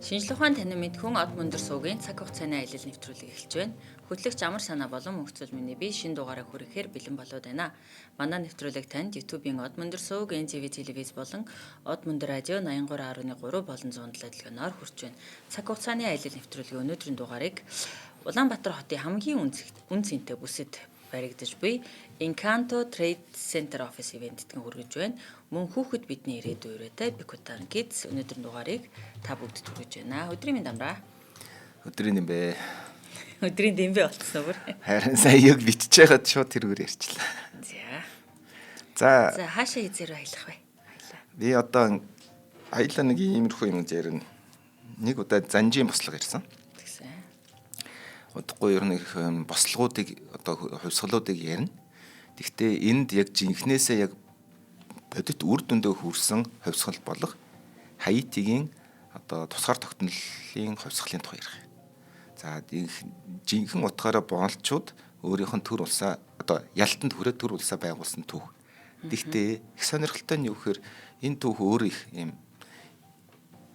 Шинжлэх ухаан танин мэдхүн од мөндөр суугийн цаг хугацааны аялал нэвтрүүлэг эхэлж байна. Хөтлөгч амар санаа болон мөнхцөл миний би шин дугаарыг хүрэхээр бэлэн болоод байна. Манай нэвтрүүлэг танд YouTube-ийн од мөндөр сууг, NTV телевиз болон од мөндөр радио 83.3 болон 107 дэлгэнээр хүрч байна. Цаг хугацааны аялал нэвтрүүлгийн өнөөдрийн дугаарыг Улаанбаатар хотын хамгийн үн цэнтэй бүсэд баригдаж буй Encanto Trade Center Office ивээн тэтгэн хүргэж байна. Мөн хүүхэд бидний ирээдүйн өрөөтэй Bikutan Kids өнөөдрийн дугаарыг та бүгдэд хүргэж байна. Өдрийн мэнд амраа. Өдрийн юм бэ. Өдрийн дэмбэ болцсон бүр. Харин сая яг бичиж байхад шууд тэргээр ярьчлаа. За. За. За хаашаа хизээр аялах вэ? Аялаа. Би одоо аялаа нэг иймэрхүү юм ярина. Нэг удаа занжийн бослого ирсэн. Тэгсэн. Удахгүй ер нь их бослогуудыг одоо хувьсгалуудыг ярина. Гэхдээ энд яг жинхнээсээ яг бодит үр дүндээ хүрсэн хувьсгал болох Хаитигийн одоо тусгаар тогтнолын хувьсгалын тухай ярих. За жинхэнэ утгаараа боолчууд өөрийнх нь төр улсаа одоо ялтанд хүрээд төр улсаа байгуулсан түүх. Гэхдээ их сонирхолтой нь юу гэхээр энэ түүх өөр их юм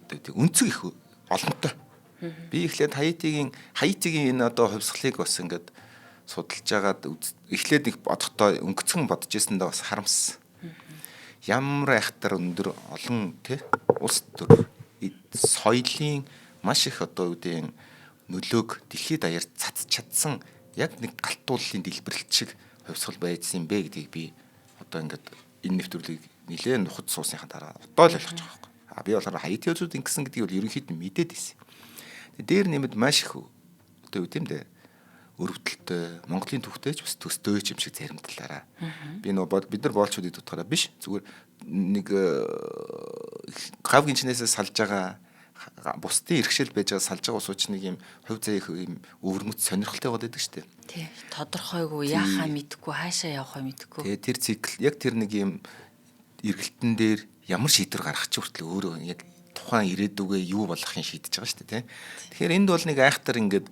одоо өнцөг их олонтой. Би эхлээд Хаитигийн энэ одоо хувьсгалыг бас ингээд судалж байгаад эхлээд их бодохдоо өнгөцгөн бодож ирсэндээ бас харамссан. Ямар айхтар өндөр олон тий улс төр соёлын маш их одоо үүдийн нөлөөг дэлхийд даяар цац чадсан яг нэг галтууллын дэлбэрэлт шиг хувьсгал байжсан юм бэ гэдгийг би одоо ингээд энэ нэвтрүүлгийг нэлээд нухад суусныхаа дараа одоо л ойлгож байгаа байхгүй. А би болохоор Хаити улсууд ингэсэн гэдгийг бол ерөнхийд нь мэдээд байсан. Дээр нэмэд маш их одоо юу гэм дээ өрөвдөлтөй Монголын түүхтэй ч бас төстэй ч юм шиг зарим талаараа. Би нөө бид нар боолчуудыг дутахаараа биш зүгээр нэг гав гинчнээсээ салж байгаа бусдын иргэшэл байж байгаа салж байгаа улсууд ч нэг юм хувь заяах юм өвөрмөц сонирхолтой байгаад байдаг шүү дээ. Тий. Тодорхойгүй яахаа мэдэхгүй хаашаа явахаа мэдэхгүй. Тэгээ тэр цикл яг тэр нэг юм эргэлтэн дээр ямар шийдвэр гаргах ч хүртэл өөрөө яг тухайн ирээдүгээ юу болохыг шийдэж байгаа шүү дээ, тий. Тэгэхээр энд бол нэг айхтар ингээд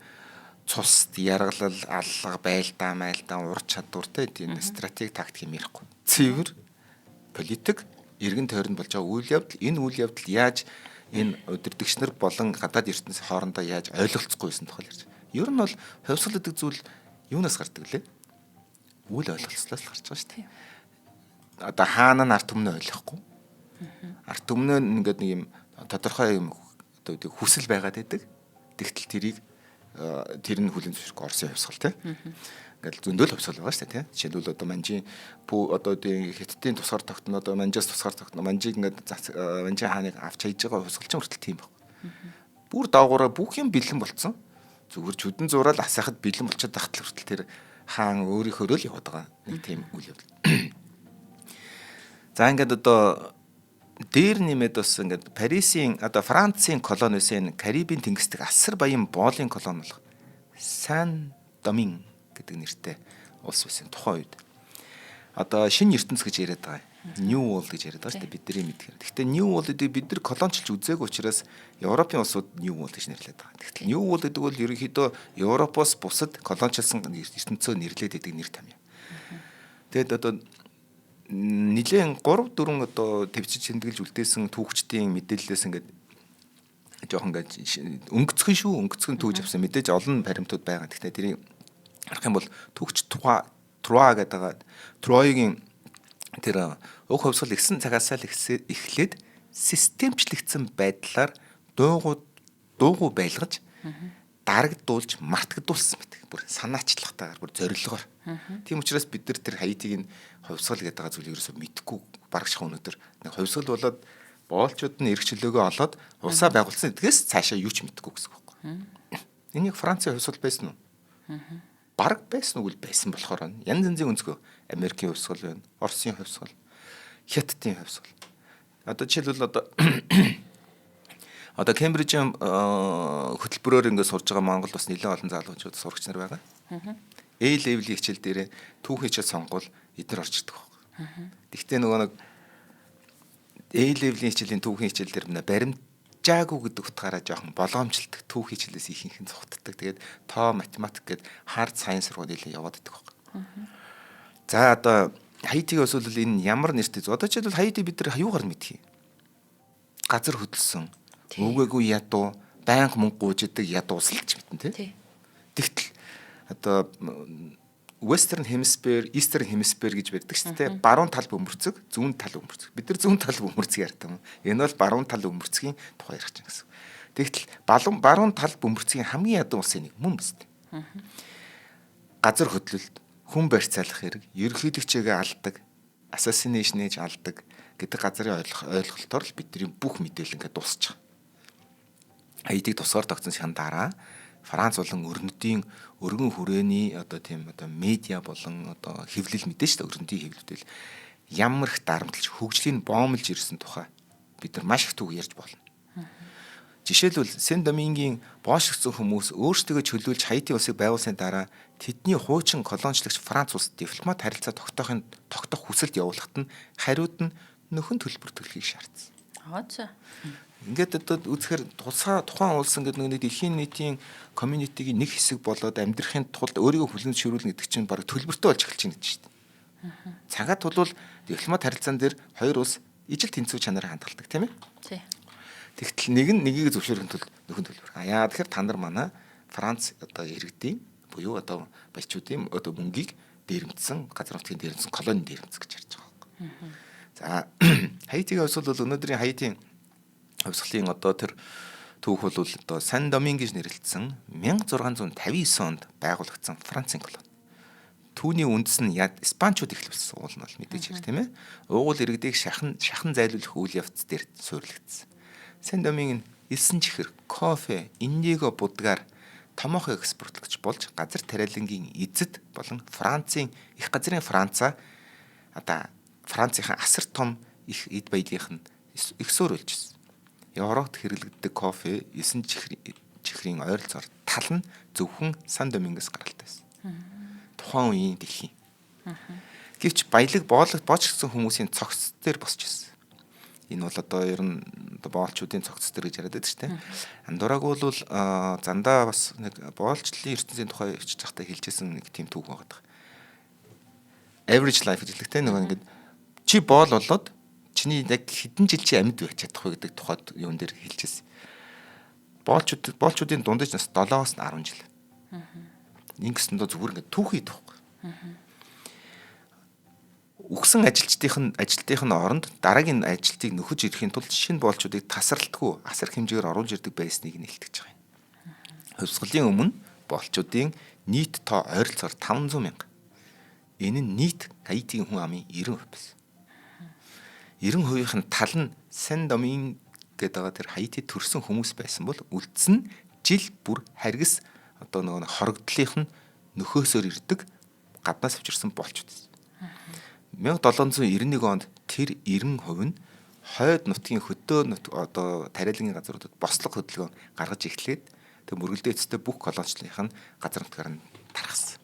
цус, яргалал, аллага, байлдаа, майлдаа, ур чадвартай тийм стратеги тактик юм ярихгүй. Цэвэр политик эргэн тойронд болж байгаа үйл явдал, энэ үйл явдал яаж энэ удирдагч нар болон гадаад ертөнц хоорондоо яаж ойлголцохгүй байсан тухай ярьж. Ер нь бол хувьсгал гэдэг зүйл юунаас гардаг лээ? Үйл ойлголцлоос л гарч байгаа шүү дээ. Одоо хаана нь ард түмнээ ойлгохгүй. Ард түмнээ ингээд нэг юм тодорхой юм одоо гэдэг хүсэл байгаад байдаг. Тэгтэл тэрийг тэр нь хүлэн зөвшөөрөхгүй Оросын хувьсгал тий. Ингээл зөндөл хувьсгал байгаа шүү дээ тий. Жишээлбэл одоо Манжийн одоо тийм Хятадын тусгаар тогтно одоо Манжаас тусгаар тогтно Манжийг ингээд Манжийн хааныг авч хайж байгаа хувьсгал ч хүртэл тийм баг. Бүр доогоороо бүх юм бэлэн болцсон. Зүгээр чүдэн зураал асаахад бэлэн болчиход тахтал хүртэл тэр хаан өөрийнхөөрөө л яваад байгаа. Нэг тийм үйл явдал. За ингээд одоо дээр нэмээд бас ингээд Парисын одоо Францын колониос энэ Карибын тэнгис дэх асар баян боолын колони болох Сан Домин гэдэг нэртэй улс байсан тухайн үед. Одоо шинэ ертөнц гэж яриад байгаа. New World гэж яриад байгаа шүү дээ бидний мэдхээр. Гэхдээ New World гэдэг бид нар колончилж үзээгүй учраас Европын улсууд New World гэж нэрлэдэг байгаа. Тэгтэл New World гэдэг бол ерөнхийдөө Европоос бусад колончилсан ертөнцөө нэрлээд байдаг нэр том юм. Тэгэд одоо нилээн 3 4 одоо төвчж тэмдэглэж үлдээсэн түүхчдийн мэдээллээс ингээд жоохон ингээд өнгөцгөн шүү өнгөцгөн түүж авсан мэдээж олон баримтууд байгаа. Гэхдээ тэрийг харах юм бол түүхч Труа гэдэг байгаа. Троигийн тэр уг хувьсгал ихсэн цагаасаа л эхлээд системчлэгдсэн байдлаар дуугу байлгаж дарагдуулж мартагдуулсан байдаг. Бүр санаачлагтайгаар бүр зорилгоор. Тийм учраас бид нар тэр Хаитигийн хувьсгал гэдэг байгаа зүйлийг ерөөсөө мэдэхгүй бараг шах өнөөдөр нэг хувьсгал болоод боолчууд нь эрх чөлөөгөө олоод улсаа байгуулсан гэдгээс цаашаа юу ч мэдэхгүй гэсэн үг байхгүй. Энэ яг Францын хувьсгал байсан уу? Бараг байсан уу л байсан болохоор янз янзын өнцгөө Америкийн хувьсгал байна, Оросын хувьсгал, Хятадын хувьсгал. Одоо жишээлбэл одоо Кембрижийн хөтөлбөрөөр ингээд сурж байгаа Монгол бас нэлээд олон залуучууд сурагч нар байгаа. A level-ийн хичээл дээрээ түүхийн хичээл сонгуул эднэр орж ирдэг байхгүй. Тэгтээ нөгөө нэг A level-ийн хичээлийн түүхийн хичээл дээр баримтжаагүй гэдэг утгаараа жоохон болгоомжлдог түүхийн хичээлээс ихэнх нь цухтдаг. Тэгээд тоо, математик гээд hard science руу нэлээд яваад идэх байхгүй. За одоо Хаитиг эсвэл энэ ямар нэртэй зүйл. Одоо жишээлбэл Хаити бид нар юугаар мэдх юм? Газар хөдөлсөн. Өвгээгүй ядуу Байнга мөнгө гуйж идэг ядуусалж мэдэн тий. Тэгтэл одоо Western Hemisphere, Eastern Hemisphere гэж байдаг шүү дээ. Баруун тал бөмбөрцөг, зүүн тал бөмбөрцөг. Бид нар зүүн тал бөмбөрцөг ярьдаг юм. Энэ бол баруун тал бөмбөрцөгийн тухай ярих чинь гэсэн. Тэгтэл баруун тал бөмбөрцөгийн хамгийн ядуу улсын нэг мөн биз дээ. Газар хөдлөлт, хүн барьцаалах хэрэг, ерөнхийлөгчийгээ алдаг, assassination хийж алдаг гэдэг газрын ойлголтоор л бидний бүх мэдээлэл ингээд дуусчих. Хаитиг тусгаар тогтсон шан дараа Франц болон өрнөдийн өргөн хүрээний одоо тийм одоо медиа болон одоо хэвлэл мэдээ шүү дээ, өрнөдийн хэвлэл ямар их дарамтлж хөгжлийн боомлж ирсэн тухай бид нар маш их түүх ярьж болно. Жишээлбэл, Сен Домингийн боошигдсон хүмүүс өөрсдөө чөлөөлж Хаити улсыг байгуулсны дараа тэдний хуучин колоничлагч Франц улс дипломат харилцаа тогтоох хүсэлт явуулахад нь хариуд нь нөхөн төлбөр төлөхийг шаардсан. Аа за. Ингээд одоо үзэхээр тусгай тухайн улс ингээд нэг дэлхийн нийтийн community-гийн нэг хэсэг болоод амьдрахын тулд өөрийгөө хүлээн зөвшөөрүүлнэ гэдэг чинь бараг төлбөртэй болж эхэлж байна гэж шүү дээ. Цагаат бол дипломат харилцаан дээр хоёр улс ижил тэнцвэр чанараар хандгалдаг, тийм ээ? Тий. Тэгтэл нэг нь нэгийг зөвшөөрөхийн тулд нөхөн төлбөр. А яа тэгэхээр та нар манай Франц одоо иргэдийн буюу одоо баячуудын одоо мөнгийг дээрэмдсэн, газар нутгийн дээрэмдсэн, колони дээрэмдсэн гэж ярьж байгаа байхгүй. За, Хаитигийн хувьсгал бол өнөөдрийн Хаитийн хувьсгалын одоо тэр түүх бол одоо Сан Доминг гэж нэрлэгдсэн 1659 онд байгуулагдсан Францын колони. Түүний үндэс нь Испанчууд эхлүүлсэн уул нь бол мэдээж хэрэг, тийм ээ. Уугуул иргэдийг шахан шахан зайлуулах үйл явц дээр суурилагдсан. Сан Доминг нь элсэн чихэр, кофе, индиго будгаар томоохон экспортлогч болж газар тариалангийн эзэд болон Францын их газрын Францаа одоо Францынхаа асар том их эд баялгийнх нь их суурь болж ирсэн. Европт хэрэглэгддэг кофе, элсэн чихрийн ойролцоогоор тал нь зөвхөн Сан Домингоос гаралтай байсан. Тухайн үеийн дэлхийн. Гэвч баялаг боологдсон хүмүүсийн цогц дээр босч ирсэн. Энэ бол одоо ер нь одоо боолчуудын цогц дээр гэж яриад байдаг шүү дээ. Андуураг бол зандаа бас нэг боолчлолын ертөнцийн тухай бичиж байхдаа хэлжсэн нэг тийм түүх байгаа. Average life гэж хэлдэг те, нөгөө ингээд чи боол болоод чиний яг хэдэн жил чи амьд байх чадах вэ гэдэг тухайд юун дээр хэлжсэн. Боолчуудын дундаж нас 7-оос 10 жил. Ингэсэн доо зүгээр ингээд түүхий байхгүй. Үхсэн ажилтнынх нь оронд дараагийн ажилтныг нөхөж ирэхийн тулд шинэ боолчуудыг тасралтгүй асар хэмжээгээр оруулж ирдэг байсныг нэлтгэж байгаа юм. Хувьсгалын өмнө боолчуудын нийт тоо ойролцоогоор 500 мянга. Энэ нь нийт Хаитигийн хүн амын 90% байсан. 90%-ийн тал нь Сан Доминг гэдэг байгаа тэр Хаитид төрсэн хүмүүс байсан бол үлдсэн нь жил бүр харгас одоо нөгөө хорогдлынх нь нөхөөсөөр ирдэг гаднаас авчирсан боолчууд байсан. 1791 онд тэр 90% нь хойд нутгийн хөдөө одоо тариалангийн газруудад бослого хөдөлгөөн гаргаж эхлээд тэг мөргөлдөө эцэстээ бүх колоничлынх нь газар нутгаар нь тархсан.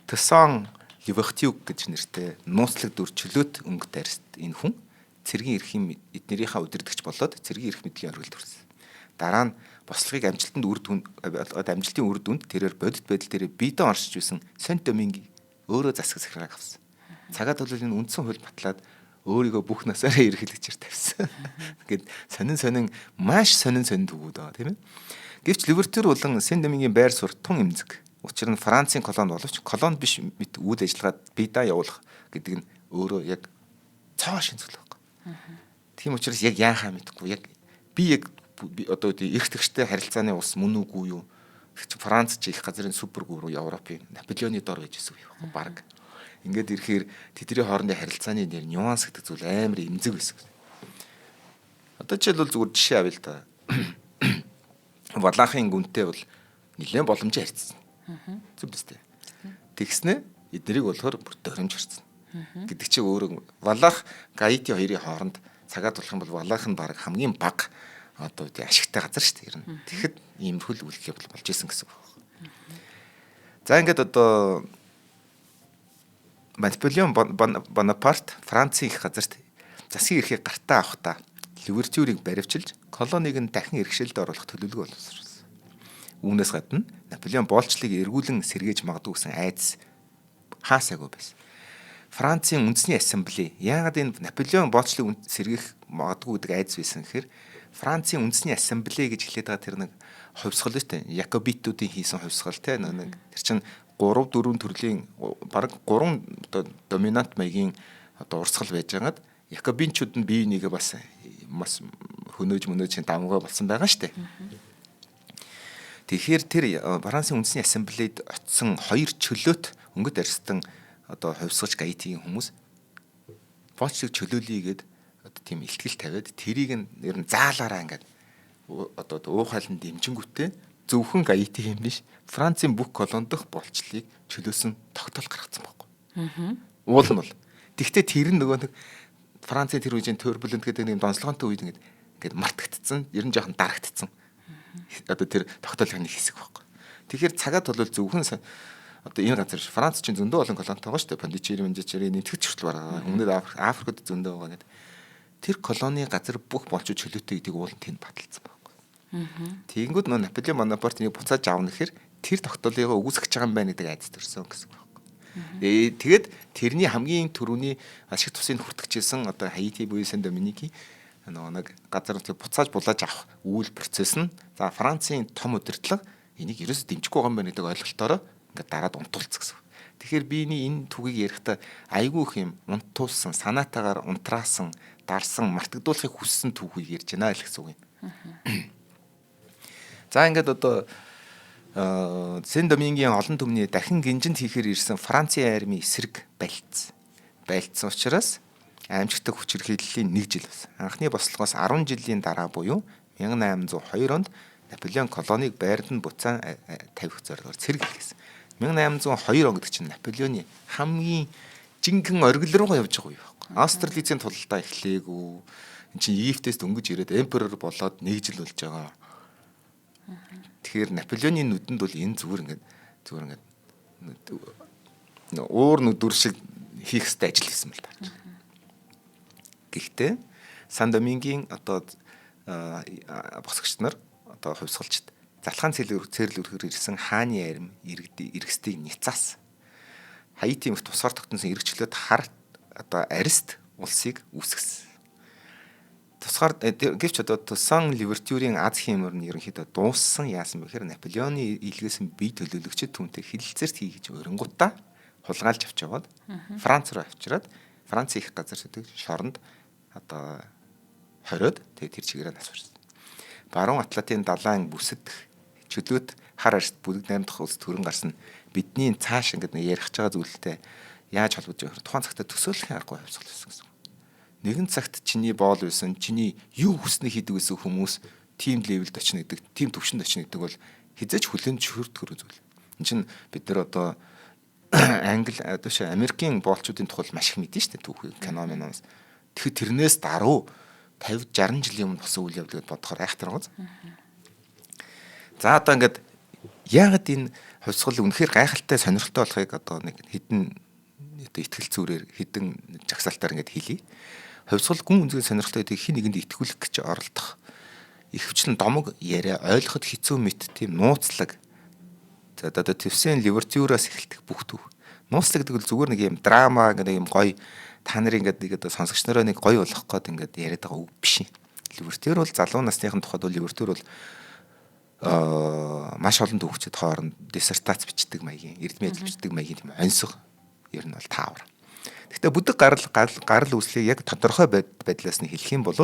Тусан Лувертюр гэж нэртэй нууцлаг дүр чөлөөт өнгөтэй арьст энэ хүн цэргийн эрхийн эднэрийнхаа удирдагч болоод цэргийн эрх мэдлийн оргилд хүрсэн. Дараа нь бослогыг амжилтанд үр дүн амжилтын үр дүнд тэрээр бодит байдал дээр бидэн оршиж байсан Сент Домингийг өөрөө засаг захиргааг авсан. Цагаад бол энэ үндсэн хууль батлаад өөрийгөө бүх насаараа эрхлэгчээр тавьсан. Ингээд сонин сонин маш сонин сонин төвүүд байгаа, тийм ээ. Гэвч Лувертюр болон Сент Домингийн байр суурь тун эмзэг. Учир нь Францын колони боловч колони биш мэт үйл ажиллагаад бидаа явуулах гэдэг нь өөрөө яг цоо шин зүйл байхгүй. Тийм учраас яг яахаа мэдэхгүй, яг би яг одоо эрх тэгштэй харилцааны улс мөн үгүй юу? Франц ч их газрын супер гүрүү Европын Наполеоны дор байж байсан юм баг. Ингээд ирэхээр тэдний хоорондын харилцааны нэр нюанс гэдэг зүйл амар эмзэг байсан. Одоо жишээлбэл зүгээр жишээ авъя л та. Валахын гүнтэй бол нэлээд боломжтой харьцсан. Зөв биз дээ. Тэгснэ эднэрийг болохоор бүр дөрөмж харьцсан. Гэдэг чинь өөрөө Валах Гаити хоёрын хооронд цагаад болох юм бол Валах нь баг хамгийн бага одоо тий ашигтай газар шүү дээ ер нь. Тэгэхэд иймэрхүү үйл явдал болж исэн гэсэн үг. За, ингээд одоо Наполеон Бонапарт Францын их газарт засгийн эрхийг гартаа авахдаа Лувертюрийг баривчилж колониг нь дахин эрхшээлд оруулах төлөвлөгөө боловсруулсан. Үүнээс гадна Наполеон боолчлыг эргүүлэн сэргээж магадгүй гэсэн айдас хаасаагүй байсан. Францын үндэсний ассамблей яагаад энэ Наполеон боолчлыг сэргээх магадгүй гэдэг айдас байсан гэхээр Францын үндэсний ассамблей гэж хэлээд байгаа тэр нэг хувьсгал шүү дээ. Якобитүүдийн хийсэн хувьсгал те нэг тэр чинь 3 4 төрлийн бараг 3 одоо доминант маягийн одоо урсгал байж байгаад якобинчууд нь бие бинийгээ бас бас хөнөөж мөнөөж давмгай болсон байгаа шүү дээ. Тэгэхээр тэр Францын үндэсний ассамблейд очисон хоёр чөлөөт өнгөт арьстан одоо хувьсгалч Гаитигийн хүмүүс боолчлог чөлөөлье гээд одоо тийм илтгэл тавиад тэрийг нь ер нь заалаараа ингээд одоо уухайлан дэмжингүүтээ зөвхөн Гаити юм биш Францын бүх колони дох боолчлолыг чөлөөсөн тогтоол гаргацсан байхгүй. Уул нь бол. Тэгвэл тэр нь нөгөө нэг Францын тэр үеийн turbulent гэдэг нэг донслогоонтой үед ингээд ингээд мартагдцсан. Ер нь жоохон дарагдцсан. Одоо тэр тогтоолын нэг хэсэг байхгүй. Тэгэхээр цагаад бол зөвхөн одоо энэ газар Франц чинь зөндөө олон колонитой байгаа шүү дээ. Пондичери, Мэнжичери нэгтгэж хүртэл байгаа. Өмнөд Африкад зөндөө байгаа гэдэг. Тэр колони газар бүх болчууд чөлөөтэй гэдгийг уул нь тэнд баталсан байхгүй. Тэгэнгүүт нөө Наполеон Бонапарт нэг буцааж авна гэхээр тэр тогтоолыг үгүйсгэж байгаа юм байна гэдэг айдас төрсөн гэсэн үг байхгүй. Тэгээд тэрний хамгийн түрүүний ашиг тусыг хүртгэжсэн одоо Хаити буюу Сан Доминики нөгөө нэг газар буцааж булааж авах үйл процесс нь за Францын том удирдлага энийг ерөөсө дэмжихгүй байгаа юм байна гэдэг ойлголтоороо ингээд дараад унтуулсан гэсэн. Тэгэхээр би энэ түүхийг ярихдаа айгүй их юм унтуулсан, санаатаагаар унтраасан, дарсан, мартагдуулахыг хүссэн түүхийг ярьж байна л гэсэн үг юм. За ингээд одоо Сен Домингийн олон түмний дахин гинжинд хийхээр ирсэн Францын армийн эсрэг байлцсан. Байлцсан учраас аимшигтай хүчирхийллийн нэг жил болсон. Анхны бослогоос 10 жилийн дараа буюу 1802 онд Наполеон колониг байранд нь буцаан тавих зорилгоор цэрэг хэлсэн. 1802 он гэдэг чинь Наполеоны хамгийн жинхэнэ оргил руугаа явж байгаа үе байхгүй. Австрализийн тулалдаа эхлэегүй. Энд чинь Египтээс дөнгөж ирээд эмперор болоод нэг жил болж байгаа. Тэгэхээр Наполеоны нүдэнд бол энэ зүгээр ингээд уур нүдүр шиг хийх ёстой ажил хийсэн мэл таарч. Гэхдээ Сан Домингийн одоо босгогч нар одоо хувьсгалчид залхаан цэрлэл өрхөр ирсэн хааны арим иргэсдийг няцаас Хаитийн их тусгаар тогтносон эргчлөөд хар одоо арист улсыг үүсгэсэн. Тусгаар гэвч одоо Тусан Ливертюрийн аз хиймөр нь ерөнхийдөө дууссан. Яасан бэхээр Наполеоны илгээсэн бие төлөөлөгчд түүнтэй хэлэлцээрт хий гэж өрөнгуудаа хулгайлж авч яваад Франц руу авчираад Францын их газар шүтэг шоронд одоо хориод тэгээ тэр чигээрээ нас барсан. Баруун Атлантын далайн бүсэд чөлөөт хар арьст бүлэг 8 дахь улс төрөн гарсан бидний цааш ингээд нэг ярих байгаа зүйлтэй яаж холбож явах вэ? Тухайн цагта төсөөлхийн аргагүй хувьсгал байсан гэсэн. Нэгэн цагт чиний боол байсан, чиний юу хүснэ хийдэг байсан хүмүүс тим левелд очно гэдэг, тим төвшөнд очно гэдэг бол хизээч хүлээн зөвшөөрдгөр зүйл. Энд чинь бид нар одоо Англи одоо ши Америкийн боолчуудын тухай маш их мэдэн штэ түүхийг кино миноос. Тэгэхээр тэрнээс даруй 50 60 жилийн өмнө болсон үйл явдал гэдээ бодохоор айхтар гоц. За одоо ингээд яагаад энэ хувьсгал үнэхээр гайхалтай сонирхолтой болохыг одоо нэг хідэн одоо ихтгэл зүрээр хідэн жагсаалтаар ингээд хэлье. Хувьсгал гүн үнзгээ сонирхолтой гэдгийг хин нэгэнд итгүүлэх гэж оролдох ихэвчлэн домог яриа ойлгоход хэцүү мэт тийм нууцлаг. За одоо Твсэн Ливертюраас эхэлдэг бүх түүх. Нууцлаг гэдэг бол зүгээр нэг юм драма гэдэг юм гоё та нарын ингээд нэг одоо сонсогч нараа нэг гоё болгох гээд ингээд яриад байгаа үг биш юм. Ливертюр бол залуу насныхын тухайд бол Ливертюр бол маш олон түүхчид хооронд диссертац бичдэг маягийн, эрдмийн ажил бичдэг маягийн тийм оньсго ер нь бол таавар. Гэхдээ бүдэг гарал гарал үүслийг яг тодорхой байдлаас нь хэлэх юм бол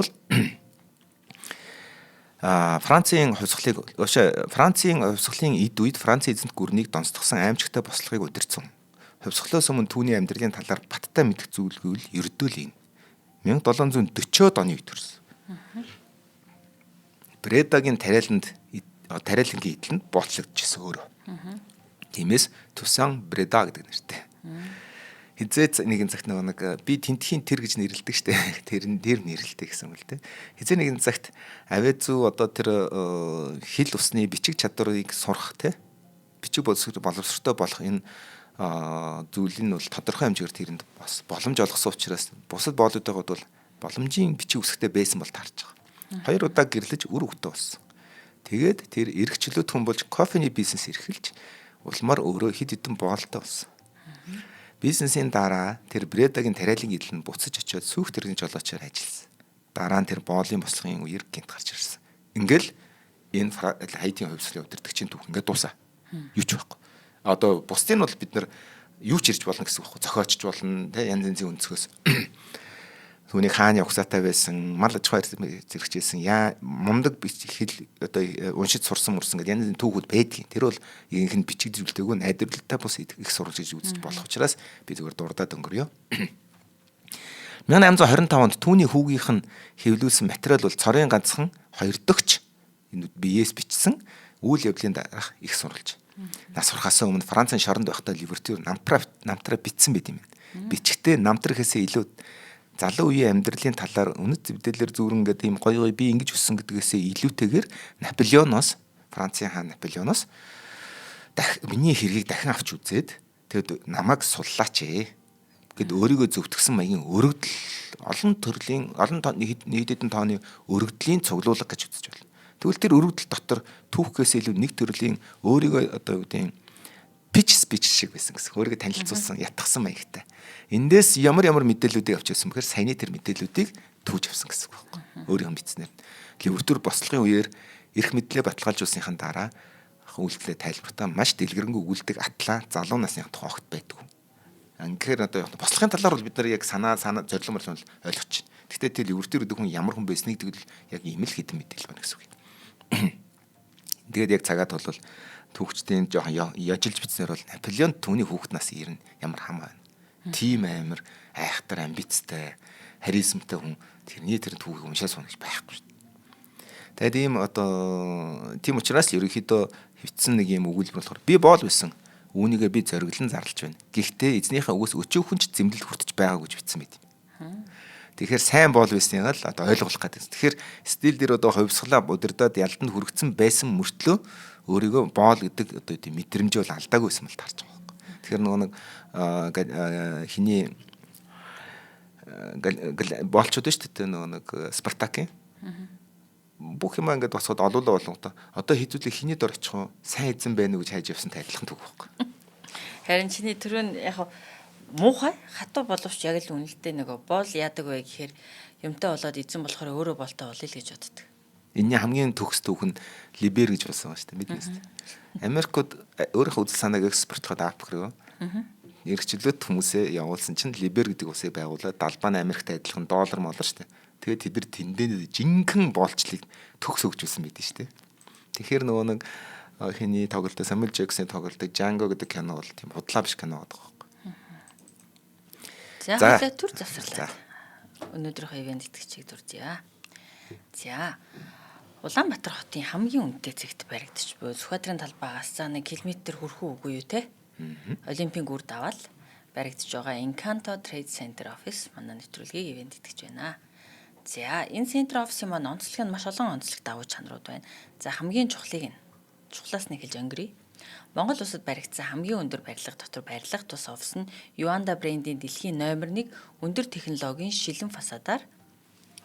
Францын хувьсгалыг Францын хувьсгалын эд үед Францын эзэнт гүрнийг донцдогсон аимшигтай бослогыг удирдсан. Хувьсгалоос өмнө түүний амьдралын талаар баттай мэдэх зүйлгүй л ердөө л энэ. 1740-од оны үед төрсөн. Бредагийн тариаланд тариалангийн эдлэнд боочлогдчихсон өөрөө. Тиймээс Тусан Бреда гэдэг нэртэй. Хизээ нэгэн цагт нөгөө нэг би тентхийн тэр гэж нэрлэдэг штэ. Тэр нь тэр нэрлэдэг гэсэн үг л дээ. Хизээ нэгэн цагт авиа зүү одоо тэр хил усны бичиг чадварыг сурах те бичиг боловсролтой болох энэ зүйл нь бол тодорхой хэмжээгээр тэрэнд бас боломж олгосон учраас бусад боолуудыгууд бол боломжийн бичиг үсгтэй байсан бол таарч байгаа. Хоёр удаа гэрлэж үр өгтөө болсон. Тэгээд тэр эрх чөлөөт хүн болж кофений бизнес эрхэлж улмаар өөрөө хэд хэдэн боолтой болсон. Бизнесийн дараа тэр Бредагийн тариалан эдлэнд буцаж очиод сүүх тэрний жолоочоор ажилласан. Дараа нь тэр боолын бослогын үеэр гинт гарч ирсэн. Ингээл энэ Хаитийн хувьсгалын удирдагчийн түүх ингээд дуусаа. Юу ч байхгүй. Одоо бусдын бол бид нар юу ч ирж болно гэсэн үг байхгүй. Зохиочч болно, тэ янз янзын өнцгөөс. Түүнийг хааны угсаатай байсан, мал аж ахуй зэрэгчээсэн, яа мундаг хэл одоо уншиж сурсан мөрсөн гэдэг янз янзын түүхүүд байдгийн. Тэр бол ихэнх нь бичигдүүлдэггүй найдварлалтай бус их сурвалж гэж үзэж болох учраас би зүгээр дурдаад өнгөрье. 1825 онд түүний хүүгийнх нь хэвлүүлсэн материал бол цорын ганцхан хоёр дөгч энэ биеэс бичсэн үйл явдлын дараах их сурвалж. Нас сурахаас өмнө Францын шоронд байхдаа Ливертюр намтраа бичсэн байт юм. Бичгтээ намтар гэхээсээ илүү залуу үеийн амьдралын талаар үнэт зэвдэлэр зүүрэн гэдэг ийм гоё гоё би ингэж өссөн гэдгээсээ илүүтэйгээр Наполеоноос Францын хаан Наполеоноос миний хэргийг дахин авч үзээд тэгэд намайг суллаач ээ гэд өөрийгөө зөвтгсөн маягийн өргөдөл олон төрлийн олон нийт хэдэн тооны өргөдлийн цуглуулга гэж үзэж байна. Тэгвэл тэр өргөдөл дотор түүхээс илүү нэг төрлийн өөрийгөө одоо юу гэдэг pitch speech шиг байсан гэсэн. Өөрийгөө танилцуулсан, ятгсан маягтай. Эндээс ямар ямар мэдээллүүдийг авч ирсэн бэхээр саяны тэр мэдээллүүдийг түүж авсан гэсэн үг байхгүй. Өөрийнх нь бичснээр. Ливертүр бослогын үеэр эрх мэдлээ баталгаажуулсныхан дараа үйлдэлээ тайлбартаа маш дэлгэрэнгүй өгүүлдэг атлаа залуу насны тухай огт байдгүй. Ингэхээр одоо бослогын талаар бол бид нар яг санаа зорилго морлон ойлгож байна. Гэхдээ тэр Ливертүр гэдэг хүн ямар хүн байсныг тэгвэл яг ийм л хэдэн мэдээлэл байна гэсэн үг. Тэгээд яг цагаад бол түүхчдийн жоохон яжилж бичснээр бол Наполеон түүний хүүхэд нас ирнэ ямар хамаа байна. Тийм амар айхтар амбицтай, харизмтай хүн тэрний тэр түүхийг уншаа сууна гэж байхгүй шүү дээ. Тэгээд ийм одоо тийм учраас ерөнхийдөө хөвцөн нэг юм өгүүлбэр болохоор би боол байсан. Үүнийгээ би зориглон зарлж байна. Гэхдээ эзнийхээ үгээс өчөөхөн ч зэмлэл хүртэж байгаагүй гэж бичсэн байт. Тэгэхээр сайн боол байсныг л одоо ойлгуулах гэдэг. Тэгэхээр стил дээр одоо хувьсгалаа удирдаад ялданд хүргэсэн байсан мөртлөө өөрийгөө боол гэдэг одоо тийм мэдрэмжээ бол алдаагүй байсан бол таарч байгаа байхгүй. Тэгэхээр нөгөө нэг хиний боолчууд шүү дээ нөгөө нэг Спартакийн бүх юм ингээд босгоод олуулаа болонготой одоо хэзүүлээ хиний дор очих уу сайн эзэн байна уу гэж хайж явсан тайлхан түүх байхгүй. Харин чиний түрүүн яг муухай хатуу боловч яг л үнэлтэй нөгөө боол яадаг вэ гэхээр юмтай болоод эзэн болохоор өөрөө болтой болъё л гэж боддог. Энийний хамгийн төгс түүх нь Либер гэж болсон ба шүү дээ мэднэ үү? Америкууд өөрийнхөө үзэл санааг экспортлоход Африк руу. Эрхчлөөт хүмүүсээ явуулсан чинь Либер гэдэг усыг байгуулад далбааны Америкт адилхан доллар молор шүү дээ. Тэгээд тэд нар тэндээ жинхэнэ боолчлыг төгс өгчүүлсэн байдаг шүү дээ. Тэгэхээр нөгөө нэг хиний тоглолтоо Самуэль Джексоны тоглолтыг Django гэдэг кино бол тийм худлаа биш кино гэдэг байхгүй. За хоёлаа төр завсарлаа. Өнөөдрийнхөө ивент итгэгчийг дурдъя. За Улаанбаатар хотын хамгийн үнэтэй цэгт баригдаж буй Сүхбаатарын талбайгаас за 1 км хүрэх үгүй юу те? Олимпийн гүр даваал баригдаж байгаа Encanto Trade Center Office манай нэвтрүүлгийг ивент итгэж байна. За энэ Center Office-ийн маань онцлог нь маш олон онцлог давуу чанарууд байна. За хамгийн чухлыг нь чухлаас нь эхэлж өнгөрье. Монгол улсад баригдсан хамгийн өндөр барилга дотор барилга тус офис нь Юанда брендийн дэлхийн номер 1 өндөр технологийн шилэн фасадаар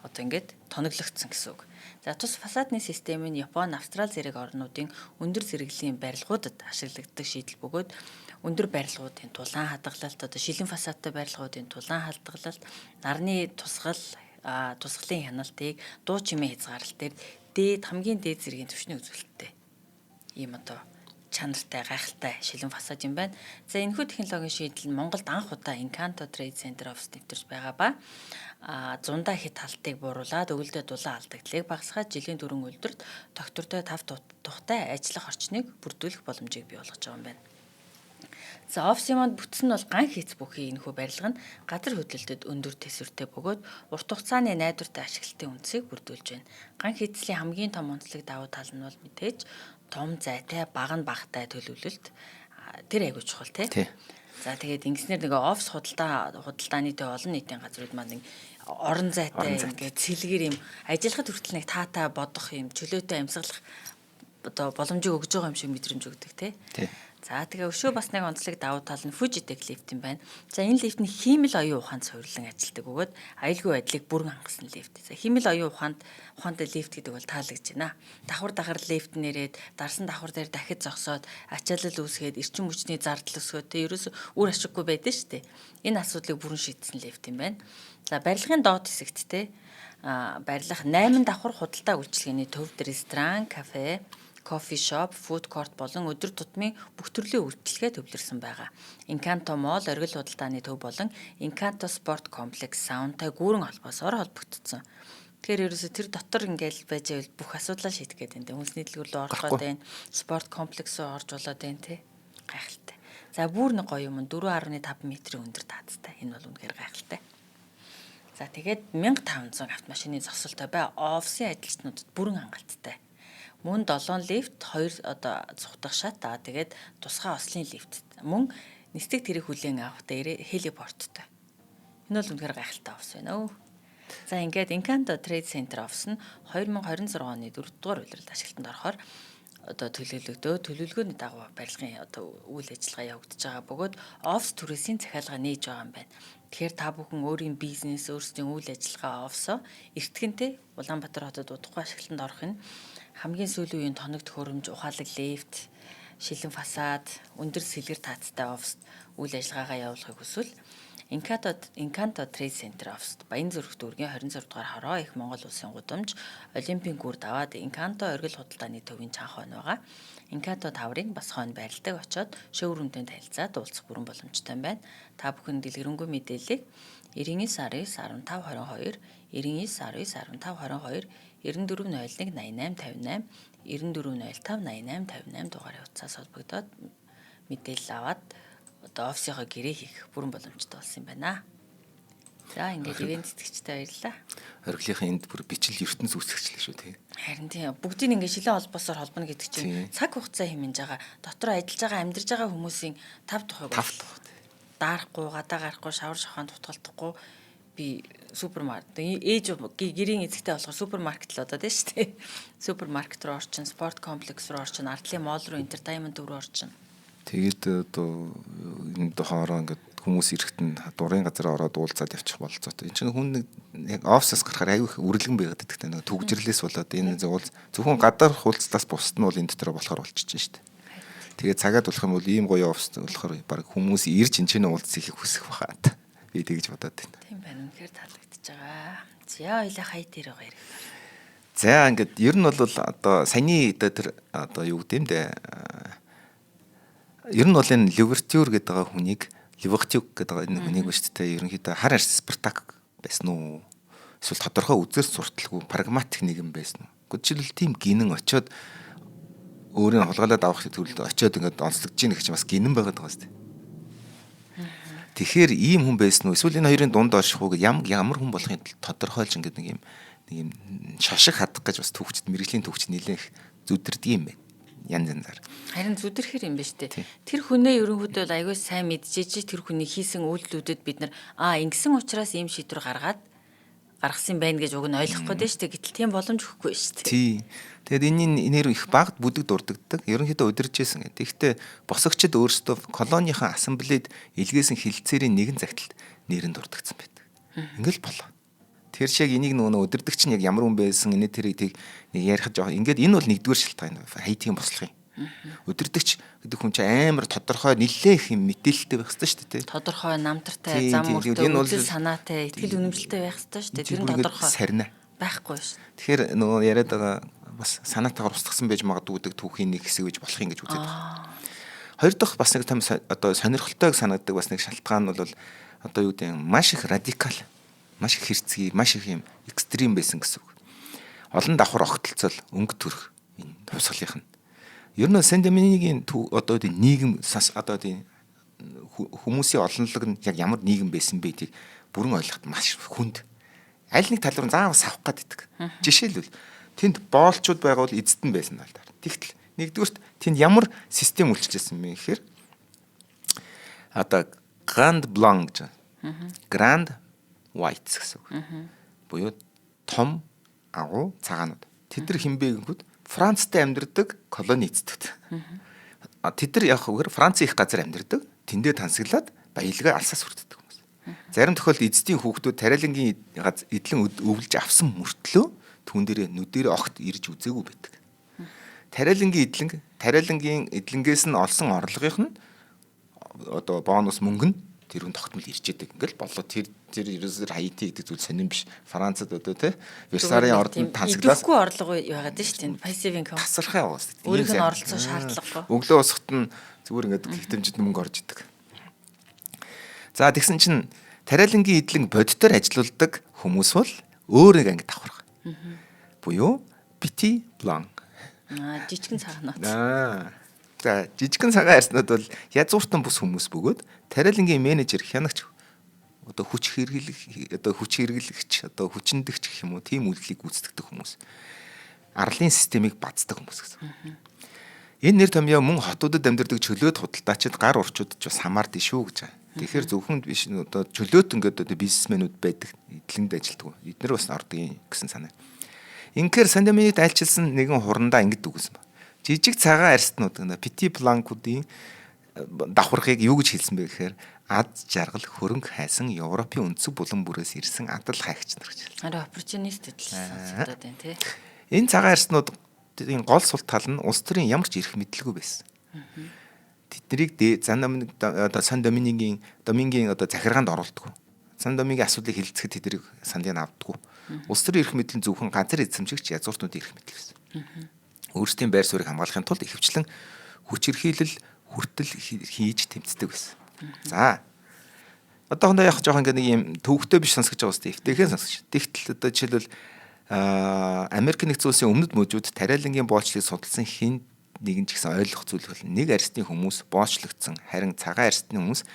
одоо ингээд тоноглогдсон гэсэн үг. За тус фасадны систем нь Япон, Австрали зэрэг орнуудын өндөр зэрэглэлийн барилгуудад ашиглагддаг шийдэл бөгөөд өндөр барилгуудын тулаан хадгалалт, одоо шилэн фасадтай барилгуудын тулаан хадгалалт, нарны тусгал, тусгалын хяналтыг дуу чимээ хязгаарлалт дээр дээд хамгийн дээд зэргийн түвшний үзүүлэлттэй. Ийм одоо чанартай, гайхалтай шилэн фасад юм байна. За энэхүү технологийн шийдэл нь Монголд анх удаа Encanto Trade Center Office нэвтэрч байгаа ба зундаа хит халтыг бууруулад өвөлдөө дулаан алдагдлыг багасгаад жилийн дөрвөн үйлдвэрт тогтвортой тав тухтай ажиллах орчныг бүрдүүлэх боломжийг бий болгож байгаа юм байна. За офисын манд бүтсэн нь бол ган хийц бүхий энэхүү барилга нь газар хөдлөлтөд өндөр төсвөртэй бөгөөд урт хугацааны найдвартай ашиглалтын үндсийг бүрдүүлж байна. Ган хийцлийн хамгийн том онцлог давуу тал нь бол мэдээж том зайтай, бага нь багатай төлөвлөлт тэр айгуу чухал тий. За тэгээд ингэснээр нэг офис худалдааны төв олон нийтийн газрууд маань нэг орон зайтай ингээд цэлгэр юм ажиллахад хүртэл нэг таатай бодох юм чөлөөтэй амьсгалах одоо боломжийг өгж байгаа юм шиг мэдрэмж өгдөг тий. За тэгээ өшөө бас нэг онцлог давуу тал нь Fujitec лифт юм байна. За энэ лифт нь хиймэл оюун ухаанд суйрлан ажилладаг бөгөөд аюулгүй байдлыг бүрэн хангасан лифт. За хиймэл оюун ухаантай лифт гэдэг бол таалагдж байна. Давхар дахар лифт нэрээд дарсан давхар дээр дахид зогсоод ачаалал үүсгээд эрчим хүчний зардал өсгөөд тэ ерөөсө үр ашиггүй байдаг шүү дээ. Энэ асуудлыг бүрэн шийдсэн лифт юм байна. За барилгын доод хэсэгт те Барилга 8 давхар худалдаа үйлчилгээний төвд ресторан, кафе, coffee shop, food court болон өдөр тутмын бүх төрлийн үйлчилгээ төвлөрсөн байгаа. Encanto Mall оргил худалдааны төв болон Encanto Sport Complex саунтай гүүрэн холбоосоор холбогдсон. Тэгэхээр ерөөсө тэр дотор ингээл байж байвал бүх асуудлаа шийдэх гээд байна. Үндэсний дэлгүүр рүү орох гээд байна. Спорт комплекс руу орж болоод байна те. Гайхалтай. За, бүр нэг гоё юм, 4.5 метрийн өндөр таазтай. Энэ бол үнэхээр гайхалтай. За, тэгээд 1500 автомашины зогсолтой бай. Офисын ажилчнуудад бүрэн хангалттай. Мөн 7 лифт, 2 одоо цухтах шат, аа тэгээд тусгай ослын лифт. Мөн нисдэг тэрэг хүлээн авах дээрээ heliport той. Энэ бол үнэхээр гайхалтай офис байна өө. За, ингээд Encanto Trade Center офис нь 2026 оны 4 дугаар улиралд ашиглалтанд орохоор одоо төлөвлөгдөө, төлөвлөгөөний дагуу барилгын одоо үйл ажиллагаа явагдаж байгаа бөгөөд офис түрээсийн захиалга нээж байгаа юм байна. Тэгэхээр та бүхэн өөрийн бизнес, өөрсдийн үйл ажиллагаа офисоо эртгэнтэй Улаанбаатар хотод удахгүй ашиглалтанд орох нь хамгийн сүүлийн үеийн тоног төхөөрөмж, ухаалаг лифт, шилэн фасад, өндөр сэлгэр таацтай офист үйл ажиллагаагаа явуулахыг хүсвэл Encanto Trade Center офист Баянзүрх дүүргийн 26 дугаар хороо, их Монгол Улсын гудамж, Олимпийн гүр даваад Encanto оргил худалдааны төвийн чанх хойно байгаа. Encanto Tower-ын бас хойно байрладаг. Очоод showroom тэй танилцаад уулзах бүрэн боломжтой байна. Та бүхэн дэлгэрэнгүй мэдээллийг 99 19 15 22, 99 19 15 22, 94 01 88 58, 94 05 88 58 дугаарын утсаас холбогдоод мэдээлэл аваад одоо офисынхоо гэрээ хийх бүрэн боломжтой болсон юм байна. За, ингээд ивээн тэтгэгчтэй баярлалаа. Оргилынхын энд бүр бичил ертөнц үүсгэгчлээ шүү тий. Харин тийм, бүгдийг ингээд шилэн холбоосоор холбоно гэдэг чинь цаг хугацаа хэмнэж байгаа. Дотор ажиллаж байгаа, амьдарч байгаа хүмүүсийн тав тухайг тав тухай даарахгүй, гадаа гарахгүй, шавар шахаанд дутгалтахгүй, би супермаркет ээж гэрийн эзэгтэй болохоор супермаркет л одоод байна шүү дээ. Супермаркет руу орчин, спорт комплекс руу орчин, ардлын mall руу, entertainment руу орчин. Тэгээд одоо энэ хоороо ингээд хүмүүс ирэхэд нь дурын газар ороод уулзаад явчих бололцоотой. Энд чинь хүн нэг яг офисоос гарахаар аюу их үрлэгэн байгаад байдаг та, нэг түгжрлээс болоод энэ уулз зөвхөн гадаах уулзлаас бусд нь бол энэ дотор болохоор болчихж шít. Тэгээд цагаад болох юм бол ийм гоё офис болохоор баг хүмүүс ирж энэ чинь уулзахыг хүсэх бахаа. Би тэгж бодоод байна. Тийм байна. Үнэхээр таалагдчихж байгаа. За, хоёлаа хай дээр байгаа ярих. За, ингээд ер нь бол одоо саяны одоо тэр одоо юу гэдэг юм бэ? Ер нь бол энэ Ливертюр гэдэг байгаа хүнийг, Ливертюр гэдэг байгаа энэ хүнийг ба шүү дээ. Ерөнхийдөө хар арс Спартак байсан уу? Эсвэл тодорхой үзэл сурталгүй прагматик нэгэн байсан уу? Гэхдээ жишээлбэл тийм гинэн очиод өөрийн хулгайлаад авах төрөлд очиод ингээд онцлогдож ийн гэх чинь бас гинэн байгаад байгаа шүү дээ. Тэгэхээр ийм хүн байсан уу? Эсвэл энэ хоёрын дунд орших уу гэж ямар хүн болохын тодорхойлж ингээд нэг юм шошиг хадах гэж бас түүхчд, мэрэгжлийн түүхч нэлээх зүдэрдэг юм байна. Янз янзаар. Харин зүдэрхэр юм ба штэ. Тэр хүнээ ерөнхийдөө бол аягүй сайн мэдчихэж, тэр хүний хийсэн үйлдэлүүдэд бид нар аа ингэсэн учраас ийм шийдвэр гаргасан байна гэж уг нь ойлгох гээд штэ. Гэтэл тийм боломж өгөхгүй штэ. Тий. Тэгээд энэний нэр их багт бүдэг дурддагдаг. Ерөнхийдөө удирж исэн. Тэгэхдээ босогчд өөрсдөө колонийнхаа ассамблейд илгээсэн хилцээрийн нэгэн загталд нэрэн дурдгдсан байдаг. Ингээл болоо. Тэр шиг энийг нөгөө удирдагч нь яг ямар хүн байсан энэ тэрийг тийг нэг ярих жоох. Ингээд энэ бол нэгдүгээр шалтгаан Хаитигийн бослогын. Удирдагч гэдэг хүн чинь амар тодорхой нэлээх юм мэдээлэлтэй байх ёстой шүү дээ. Тодорхой намтартай, зам мөртэй, үзэл санаатай, итгэл үнэмшилтэй байх ёстой шүү дээ. Тэр нь тодорхой сарна байхгүй шүү. Тэгэхээр нөгөө яриад байгаа бас санаатаагаар устгасан байж магадгүй гэдэг түүхийн нэг хэсэг гэж болох юм гэж үзээд байна. Хоёр дахь бас нэг том одоо сонирхолтойг санагддаг бас нэг шалтгаан нь бол одоо юу гэдэг маш их радикал, маш их хэрцгий, маш их юм extreme байсан гэсэн үг. Олон давхар огтлцол өнгө төрх энэ хувьсгалынх нь. Ер нь Сен-Доминигийн одоо нийгэм одоо тийм хүмүүсийн олонлог нь яг ямар нийгэм байсан бэ гэдгийг бүрэн ойлгоход маш хүнд. Аль нэг тал руу заавал савх гад иддэг. Жишээлбэл, тэнд боолчууд байгаа бол эзэд нь байсан л даа. Тэгтэл нэгдүгüрт тэнд ямар систем үйлчилжсэн бэ гэхээр одоо Grand Blanc гэж. Grand Whites гэсэн үг. Буюу том агуу цагаанууд. Тэд нар хинбэ гэнгүүт Францтай амьдардаг колони эзэдүүд. Тэд нар яг үгээр Францын их газар амьдардаг. Тэндээ тансаглаад баялгаа алсаас хүртдэг хүмүүс. Зарим тохиолдолд эзэдийн хүүхдүүд тариалангийн эдлэн өвлж авсан мөртлөө түүн дээрээ нүдэрээ огт ирж үзээгүй байдаг. Тариалангийн эдлэнг, тариалангийн эдлэнгээс нь олсон орлогынх нь одоо бонус мөнгө нь Тэр хүн тогтмол ирж идэг. Ингээл боллоо. Тэр ерөөсөө Хаити гэдэг зүйл сонирн биш. Францад одоо тий Версарын ордонд тансаглаас идэвхгүй орлого байгаад нь шүү дээ. Passive income. Тасархай байгаа шүү дээ. Өөрийнх нь оролцоо шаардлагагүй. Өглөө босоход нь зүгээр ингээд хитэмжид мөнгө орж идэг. За тэгсэн чинь тариалангийн эдлэн бодитоор ажилуулдаг хүмүүс бол өөр нэг анги давхарга. Буюу Petit Blanc. Аа жижигэн цагаанууд. За жижигэн цагаан арьснууд бол язгууртан бус хүмүүс бөгөөд тариалангийн менежер хянагч одоо хүч хэрэглэх одоо хүч хэрэглэгч одоо хүчиндэгч гэх юм уу тийм үйлдэлийг гүйцэтгэдэг хүмүүс. Арлын системийг баздаг хүмүүс гэсэн. Энэ нэр томьёо мөн хотуудад амьдардаг чөлөөт худалдаачид гар урчуудад ч бас хамаард шүү гэж байгаа. Тэгэхээр зөвхөн биш одоо чөлөөт ингээд одоо бизнесмэнүүд байдаг эдлэнд ажилтдаг. Эднэр бас ордог гэсэн санаа. Инхээр Сан-Доминикт айлчилсан нэгэн хурандаа ингэж дүгнсэн ба. Жижиг цагаан арьснууд гэнэ Petit Blanc-уудын давхархыг юу гэж хэлсэн бэ гэхээр ад жаргал хөрөнгө хайсан Европын өнцөг булан бүрээс ирсэн адал хайгч нар гэж хэлсэн. Арай оппортунист адил сонсогдоод байна тий. Энэ цагаан арьснуудын гол сул тал нь улс төрийн ямар ч эрх мэдэлгүй байсан. Тэднийг одоо Сан Доминикийн Домингийн одоо захиргаанд оруулдаг. Сан Домигийн асуудлыг хилцэхэд тэднийг саналыг авдаггүй. Улс төрийн эрх мэдэл нь зөвхөн газар эзэмшигч язгууртнуудын эрх мэдэл байсан. Өөрсдийн байр суурийг хамгаалахын тулд ихэвчлэн хүчирхийлэл хүртэл хийж тэмцдэг байсан. За одоохондоо яг жоох ингээ нэг юм төвөгтэй биш сонсгож байгаа үстэй эвтэйхэн сонсгож. Тэгтэл одоо жишээлбэл Америк нэгдсэн улсын өмнөд мужууд тариалангийн боолчлыг судалсан хэн нэгэн ч гэсэн ойлгох зүйл бол нэг арьсны хүмүүс боолчлогдсон харин цагаан арьсны хүмүүс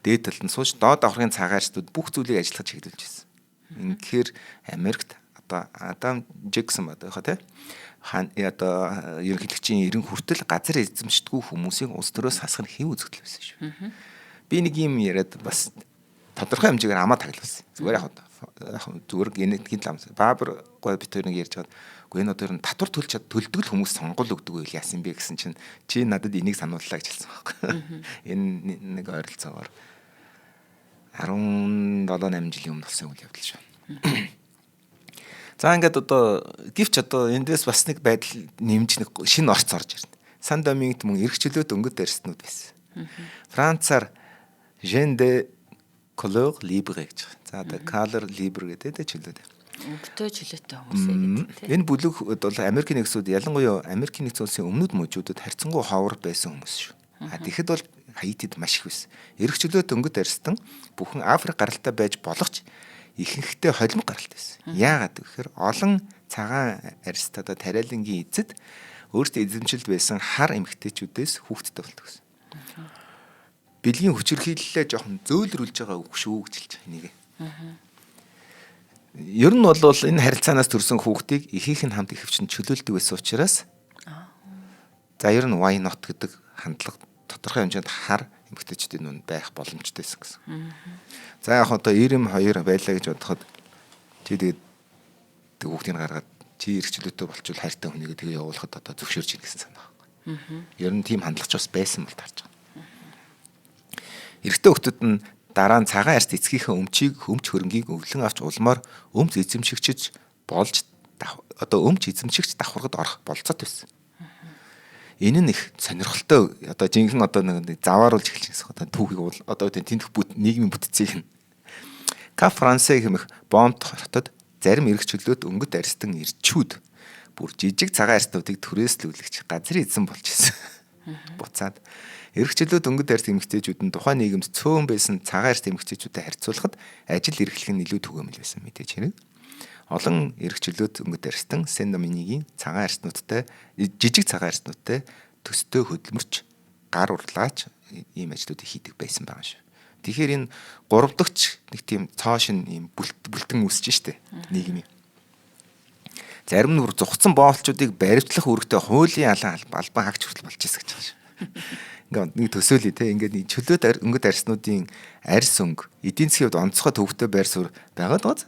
дээд талд нь сууж доод давхрын цагаан арьснууд бүх зүйлийг ажиллах чиглүүлж байсан. Үнэхээр Америкт одоо Адам Джексон байдаг хаа тий хаан одоо ерөнхийлөгчийн 90 хүртэл газар эзэмшдэггүй хүмүүсийг улс төрөөс хасах нь хэв үзэгдэл байсан шүү. Би нэг юм яриад бас тодорхой хэмжээгээр амаа таглуулсан. Зүгээр яг зүгээр генетикийн лам. Баабар гой бит хоёр нэг ярьж байгаад үгүй энэ одоо ер нь татвар төлж чад төлдөг л хүмүүс сонгол өгдөг байл яасан бэ гэсэн чинь чи надад энийг санууллаа гэж хэлсэн байхгүй. Энэ нэг ойролцоогоор 17 8 жилийн өмнө болсон үйл явдал шүү. За ингээд одоо гэвч одоо эндээс бас нэг байдал нэмж нэг шинэ орц орж ирнэ. Сан Домингт мөн эрх чөлөөт өнгөт арьснууд байсан. Францаар Jean de Couleur Libre гэж. За одоо Color Libre гэдэг тэ чөлөөт. Өнгөтэй чөлөөтэй хүмүүс гэдэг тийм. Энэ бүлэг бол Америкийн нэгдсэн ялангуяа Америкийн нэгдсэн улсын өмнөд мужуудад харьцангуй ховор байсан хүмүүс шүү. А тэгэхэд бол Хаитид маш их байсан. Эрх чөлөөт өнгөт арьстан бүхэн Африк гаралтай байж болох ч ихэнхдээ холимог гаралтай байсан. Яагаад гэхээр олон цагаан арьст одоо тариалангийн эзэд өөрсдөө эзэмшилд байсан хар эмэгтэйчүүдээс хүүхэдтэй болдог гэсэн. Бэлгийн хүчирхийллээ жоохон зөөлрүүлж байгаа үг шүү гэж хэлж байгаа энийг. Ер нь бол энэ харилцаанаас төрсэн хүүхдийг ихэнх нь хамт ихэвчлэн чөлөөлдөг байсан учраас за ер нь why not гэдэг хандлага тодорхой хэмжээнд хар эмэгтэйчүүдийн нүнд байх боломжтой байсан гэсэн. За яг одоо 92 байлаа гэж бодоход чи тэгээд хүүхдийг гаргаад чи эрх чөлөөтэй болчвол хайртай хүнийг тэгээ явуулахад одоо зөвшөөрч ийн гэсэн санаа байхгүй. Ер нь тийм хандлага ч бас байсан бол таарч байгаа. Эрэгтэй хүүхдүүд нь дараа нь цагаан арьст эцгийнхээ өмчийг өмч хөрөнгийг өвлөн авч улмаар өмч эзэмшигчж болж одоо өмч эзэмшигч давхаргад орох болцоот байсан. Энэ нь их сонирхолтой одоо жинхэнэ одоо нэг завааруулж эхэлж байсан. Одоо түүхийг одоо тэнтэх бүт нийгмийн бүтцийг нь Кап Франсе хэмэх Бомт хотод зарим эрх чөлөөт өнгөт арьстан ирчүүд бүр жижиг цагаан арьстнуудыг түрээслүүлэгч газрын эзэн болж исэн. Буцаад эрх чөлөөт өнгөт арьс эмэгтэйчүүд нь тухайн нийгэмд цөөн байсан цагаан арьс эмэгтэйчүүдэд харьцуулахад ажил эрхлэх нь илүү түгээмэл байсан мэдээж хэрэг. Олон эрх чөлөөт өнгөт арьстан Сен Доминигийн цагаан арьснуудтай жижиг цагаан арьснуудтай төстэй хөдөлмөрч гар урлаач ийм ажлуудыг хийдэг байсан байгаа шүү. Тэгэхээр энэ гурав дахь нэг тийм цоо шин ийм бүлтэн үүсэж штэ нийгмийн. Зарим нь бүр зугцсан боолчуудыг баривчлах үүрэгтэй хуулийн албан хаагч хүртэл болж ирсэн гэж байгаа шүү. Ингээ нэг төсөөлье те ингээд нэг чөлөөт өнгөт арьснуудын арьс өнгө эдийн засгийн хувьд онцгой төвөгтэй байр суурь байгаад байгаа.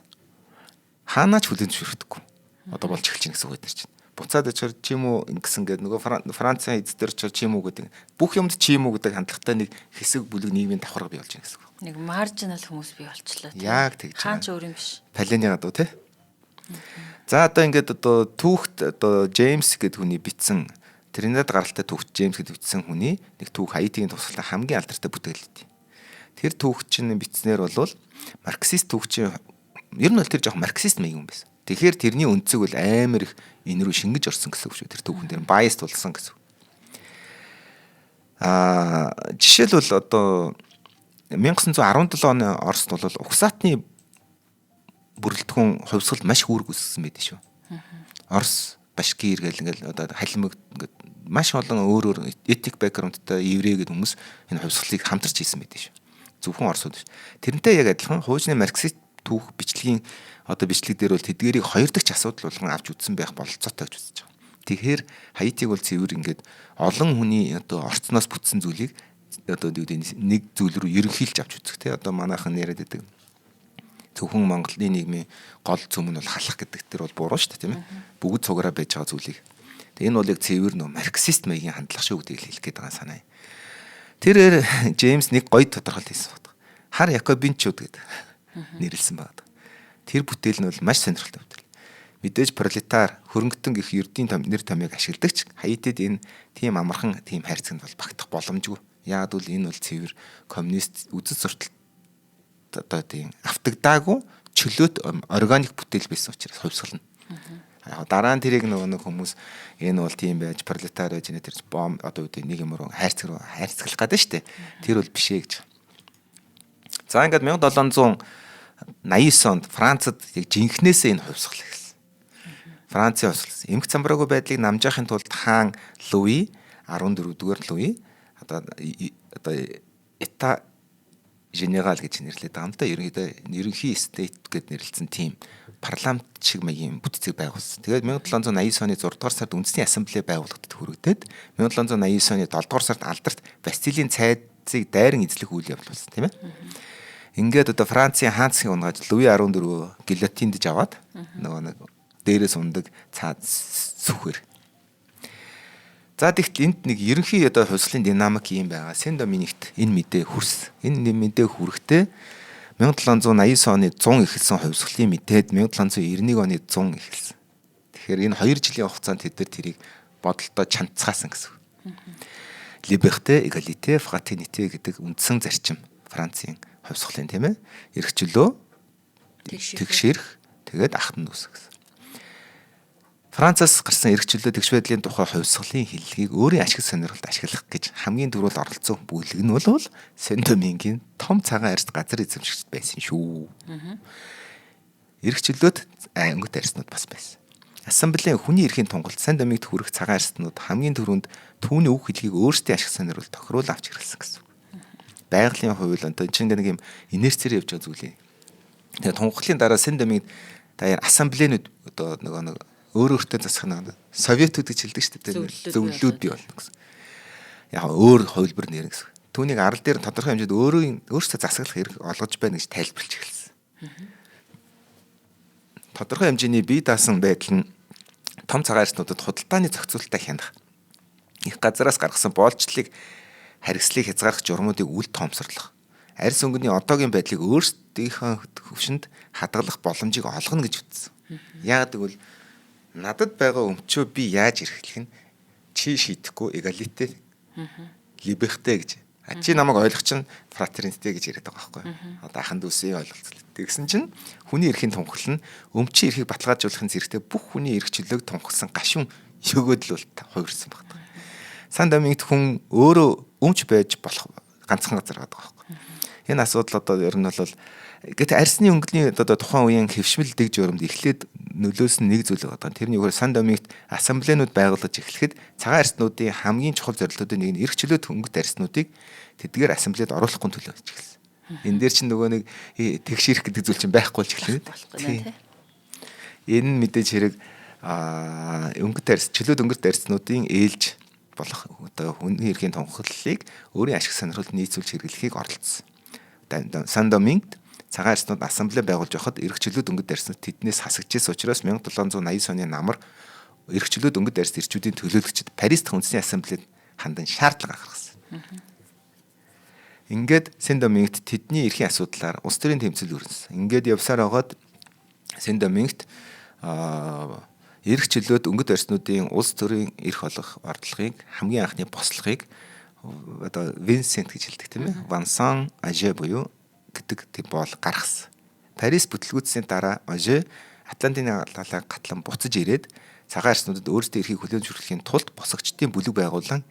Хаанаа ч хүлээн зөвшөөрөхдөггүй. Одоо болж эхэлж байна гэсэн үг энэ чинь. Буцаад очиор чи юм уу ингэсэн гэдэг нөгөө Францын эз дээр очиор чи юм уу гэдэг бүх юмд чи юм уу гэдэг хандлагатай нэг хэсэг бүлэг нийгмийн давхарга бий болж байна гэсэн үг. Нэг маржинал хүмүүс бий болчлоо. Яг тэгж. Хаан ч өөр юм биш. Палены гадуу те. За одоо ингээд одоо түүхт одоо Джеймс гэдэг хүний бичсэн Тринидад гаралтай түүхт Джеймс гэдэг бичсэн хүний нэг түүх Хаитигийн тусгалтай хамгийн алдартай бүтээл дээ. Тэр түүхчин бичснээр бол марксист түүхчин ер нь бол тэр жоох марксист маяг юм байсан. Тэгэхээр тэрний өнцөг бол амар их энэ рүү шингэж орсон гэсэн үг шүү. Тэр түүхэн дээр bias тулсан гэсэн үг. Жишээлбэл одоо 1917 оны Оросд бол угсаатны бүрэлдэхүүн хувьсгалд маш их үүрэг үүсгэсэн байдаг шүү. Орос, Башкир гэл ингээл одоо халимаг ингээд маш олон өөр өөр ethnic background-тай еврей гэдэг хүмүүс энэ хувьсгалыг хамтарч хийсэн байдаг шүү. Зөвхөн Оросууд биш. Тэрнтэй яг адилхан хуучны марксист түүх бичлэгийн одоо бичлэг дээр бол тэдгэрийг хоёр дахь асуудал болгон авч үзсэн байх бололцоотой гэж үзэж байгаа. Тэгэхээр Хаитиг бол цэвэр ингээд олон хүний одоо орцноос бүтсэн зүйлийг одоо нэг зүйл рүү ерөнхийлж авч үзэх те. Одоо манайхан яриад байдаг зөвхөн Монголын нийгмийн гол цөм нь бол халах гэдэг тэр бол буруу шүү дээ, тийм ээ. Бүгд цугаараа байж байгаа зүйлийг. Тэгээ энэ бол яг цэвэр нөө марксист маягийн хандлага шүү гэдгийг хэлэх гээд байгаа санаа. Тэрээр Джеймс нэг гоё тодорхойлт хийсэн байна. Хар Якобинчууд гэдэг нэрлсэн байна. Тэр бүтээл нь бол маш сонирхолтой бүтээл. Мэдээж пролетар, хөрөнгөтөн гэх ердийн том нэр томьёог ашигладагч Хаитид энэ тийм амархан тийм хайрцагт бол багтах боломжгүй. Яагад бол энэ бол цэвэр коммунист үзэл суртал одоо тийм автагдаагүй чөлөөт органик бүтээл байсан учраас хувьсгал нь. Яг дараа нь тэрийг нөгөө нэг хүмүүс энэ бол тийм байж пролетар байж нэ тэр бом одоо үүдээ нэг юм руу хайрцаг руу хайрцаглах гэдэг шүү дээ. Тэр бол биш ээ гэж. За ингээд 1789 онд Францад яг жинхнээсээ энэ хувьсгал эхэлсэн. Францын хувьсгал. Эмх замбраагүй байдлыг намжаахын тулд хаан Луи 14 дугаар Луи одоо État général гэж нэрлэдэг байгаа юм да. Ерөнхийдөө ерөнхий state гэд нэрлэлсэн тийм парламент шиг маягийн бүтцийг байгуулсан. Тэгээд 1789 оны 6 дугаар сард үндэсний ассамблей байгуулагдад хүрэгдээд 1789 оны 7 дугаар сард алдарт Бастилийн цайзыг дайран эзлэх үйл явдал болсон, тийм ээ. Ингээд одоо Францын хаан засгийг унагааж Луи 14 гильотиндж аваад нөгөө нэг дээрээс ундаг цаад сүхээр. За тэгтэл энд нэг ерөнхий одоо хувьсгалын динамик юм байгаа. Сен Доминикт энэ мэдээ хүрс. Энэ мэдээ хүрэхдээ 1789 оны 100 эхэлсэн хувьсгалын мэдээд 1791 оны 100 эхэлсэн. Тэгэхээр энэ 2 жилийн хугацаанд тэд нар тэрийг бодолтой чанцгаасан гэсэн үг. Liberté, égalité, fraternité гэдэг үндсэн зарчим Францын хувьсгалын, тийм ээ. Эрх чөлөө, тэгш эрх, тэгээд ахтан дүүс гэсэн. Францаас гарсан эрх чөлөө тэгш байдлын тухай хувьсгалын хэллэгийг өөрийн ашиг сонирхолд ашиглах гэж хамгийн түрүүнд оролцсон бүлэг нь бол Сен-Домингийн том цагаан арьст газар эзэмшигчд байсан шүү. Эрх чөлөөт өнгөт арьснууд бас байсан. Ассамблеийн хүний эрхийн тунгалт Сен-Домингт хүрэх цагаан арьснууд хамгийн түрүүнд түүний үг хэллэгийг өөрсдийн ашиг сонирхолд тохируул авч хэрэглэсэн гэсэн үг. Байгалийн хууль одоо чинь нэг юм инерцээр явж байгаа зүйл юм. Тэгээ тунхаглалын дараа Сен-Домингт даяар ассамблеенүүд одоо нөгөө нэг өөр өөртөө засах нэг советууд гэж хэлдэг шүү дээ. Зөвлөлүүд бий болно гэсэн. Яг өөр хувилбар нэр гэсэн. Түүнийг арал дээр тодорхой хэмжээнд өөрөө өөрсдөө засаглах эрх олгож байна гэж тайлбарлаж эхэлсэн. Тодорхой хэмжээний бие даасан байдал нь том цагаан арьснуудад худалдааны зохицуулалтаа хянах, их газараас гаргасан боолчлолыг харгислыг хязгаарлах журмуудыг үл тоомсорлох, арьс өнгөний одоогийн байдлыг өөрсдийнхөө хөвшөнд хадгалах боломжийг олгоно гэж үзсэн. Яг гэвэл надад байгаа өмчөө би яаж эрхлэх нь чи шийдэхгүй égalité liberté гэж. А чи намайг ойлгох чинь fraternité гэж яриад байгаа байхгүй. Одоо ахын дүүсийн ойлголцол. Тэгсэн чинь хүний эрхийн тунхаглал нь өмчийн эрхийг баталгаажуулахын зэрэгтэй бүх хүний эрх чөлөөг тунхагласан гашуун өгөөдөл бол хувирсан байна. Сан Домингт хүн өөрөө өмч байж болох ганцхан газар байгаа байхгүй. Энэ асуудал одоо ер нь бол гэт арьсны өнгөний одоо тухайн үеийн хэвшмэл дэг журамд эхлээд нөлөөсөн нэг зүйл байгаа. Тэрний үгээр Сан Домингт ассамблеенууд байгуулж эхлэхэд цагаан арьснуудын хамгийн чухал зорилтуудын нэг нь эрх чөлөөт өнгөт арьснуудыг тэдгээр ассамблеед оруулахгүй төлөө гэж эхэлсэн. Энэ дээр чинь нөгөө нэг тэгш ирэх гэдэг зүйл чинь байхгүй болж эхэлнэ. Энэ нь мэдээж хэрэг өнгөт арьс чөлөөт өнгөт арьснуудын ээлж болох одоо хүний эрхийн тунхаглалыг өөрийн ашиг сонирхолд нийцүүлж хэрэглэхийг оролцсон. Сан Домингт цагаан арьснууд ассамблей байгуулж байхад эрх чөлөөт өнгөт арьснууд тэднээс хасагдчихсан учраас 1789 оны намар эрх чөлөөт өнгөт арьс эрчүүдийн төлөөлөгчид Парис дахь үндэсний ассамблейд хандан шаардлага гаргасан. Ингээд Сен Домингт тэдний эрхийн асуудлаар улс төрийн тэмцэл өрнөсөн. Ингээд явсаар байгаад Сен Домингт эрх чөлөөт өнгөт арьснуудын улс төрийн эрх олох ордлогыг хамгийн анхны бослогыг одоо Винсент гэж хэлдэг тийм ээ. Вансан Оже буюу гэдэг тийм боол гаргасан. Парис бүтлгүүцсийн дараа Оже Атлантын далайг гатлан буцаж ирээд цагаан арснуудад өөрсдийн эрхийг хүлээн зөвшөөрлөхийн тулд босгочдын бүлэг байгуулан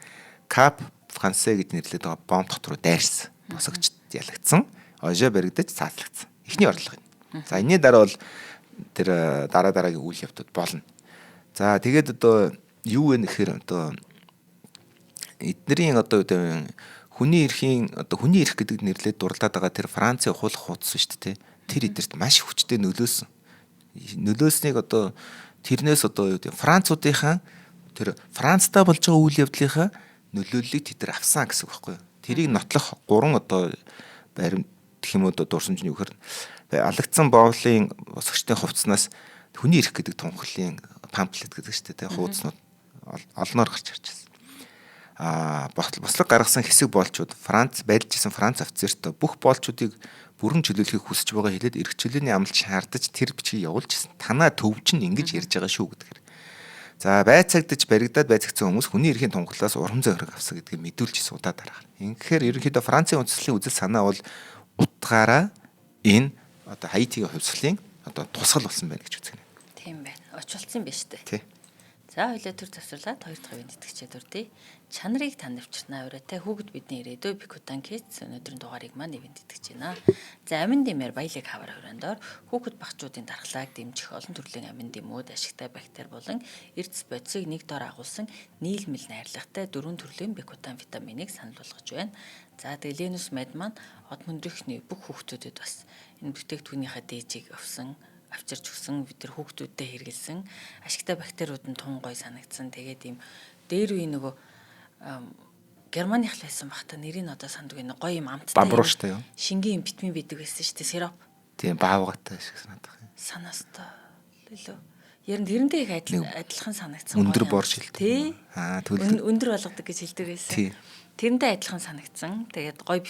Кап Франсе гэж нэрлэдэг байгаа бомб дотор руу дайрсан. Босгочд ялагдсан. Оже баригдаж цааслагдсан. Эхний орлого юм. За энэний дараа бол тэр дараа дараагийн үйл явдлууд болно. За тэгээд одоо юу вэ гэхээр одоо эднэрийн одоо хүний эрхийн одоо хүний эрх гэдэг нэрлээд дурлаад байгаа тэр Францын ухуулах хуудас шүү дээ. Тэр эдэрт маш хүчтэй нөлөөлсөн. Нөлөөлснийг одоо тэрнээс одоо юу гэдэг Француудынхаа тэр Францтай болж байгаа үйл явдлынхаа нөлөөллийг тэд нар авсан гэсэн үг байхгүй юу? Тэрийг нотлох гурван одоо баримт гэх юм уу дурсамж нь юу гэхээр алагдсан боолын босгочдын хувцснаас хүний эрх гэдэг тунхлын памфлет гэдэг шүү дээ, хуудаснууд олноор гарч ирж байсан. Бослог гаргасан хэсэг боолчууд Франц байлж исэн Франц офицерт бүх боолчуудыг бүрэн чөлөөлөхийг хүсэж байгаа хэлээд эрх чөлөөний амлалт шаардаж тэр бичгийг явуулж исэн. Танаа төв чинь ингэж ярьж байгаа шүү гэдгээр. За байцаагдаж баригдаад байцаагцсан хүмүүс хүний эрхийн тунхаглаас урам зориг авсан гэдгийг мэдүүлж исэн удаа дараагаар. Ингэхээр ерөнхийдөө Францын үндэслэлийн үзэл санаа бол утгаараа энэ одоо Хаитигийн хувьсгалын одоо тусгал болсон байна гэж үзэх нь. Тийм байна. Очилсан юм биш үү? Тий. За хоёлаа төр завсарлаад хоёр дахь үеийн тэтгэгчид үрдээ. Чанарыг тань авчирнаа урайтай хүүхэд бидний ирээдүй Бикутан Kids өнөөдрийн дугаарыг маань ивент тэтгэж байна. За амин дэмээр баялаг хавар хориондоор дор хүүхэд багчуудын дархлааг дэмжих олон төрлийн амин дэмүүд ашигтай бактери болон эрдэс бодисыг нэг дор агуулсан нийлмэл найрлагатай дөрвөн төрлийн Бикутан витаминыг санал болгож байна. За тэгээ Ленус Мед маань од мөндрийнхний бүх хүүхдүүдэд бас энэ бүтээгдэхүүнийхээ дээжийг авсан авчирч өгсөн бид нар хүүхдүүдтэй хэрэгэлсэн ашигтай бактериуд нь тун гой санагдсан. Тэгээд ийм дээр үе нөгөө Германых л байсан бах та нэрийг одоо санддаг нэг гоё юм амттай. Бамбрууштай юу? Шингийн юм витамин бидэг байсан шүү дээ, сироп. Тийм баавгатай шиг санагдах юм. Санаастай лөө. Ярин тэрнтэй их адилхан санагдсан. Өндөр бор шилдэг. Тий. Аа төлөв. Өндөр болгодог гэж хэлдэг байсан. Тэрнтэй адилхан санагдсан. Тэгээд гоё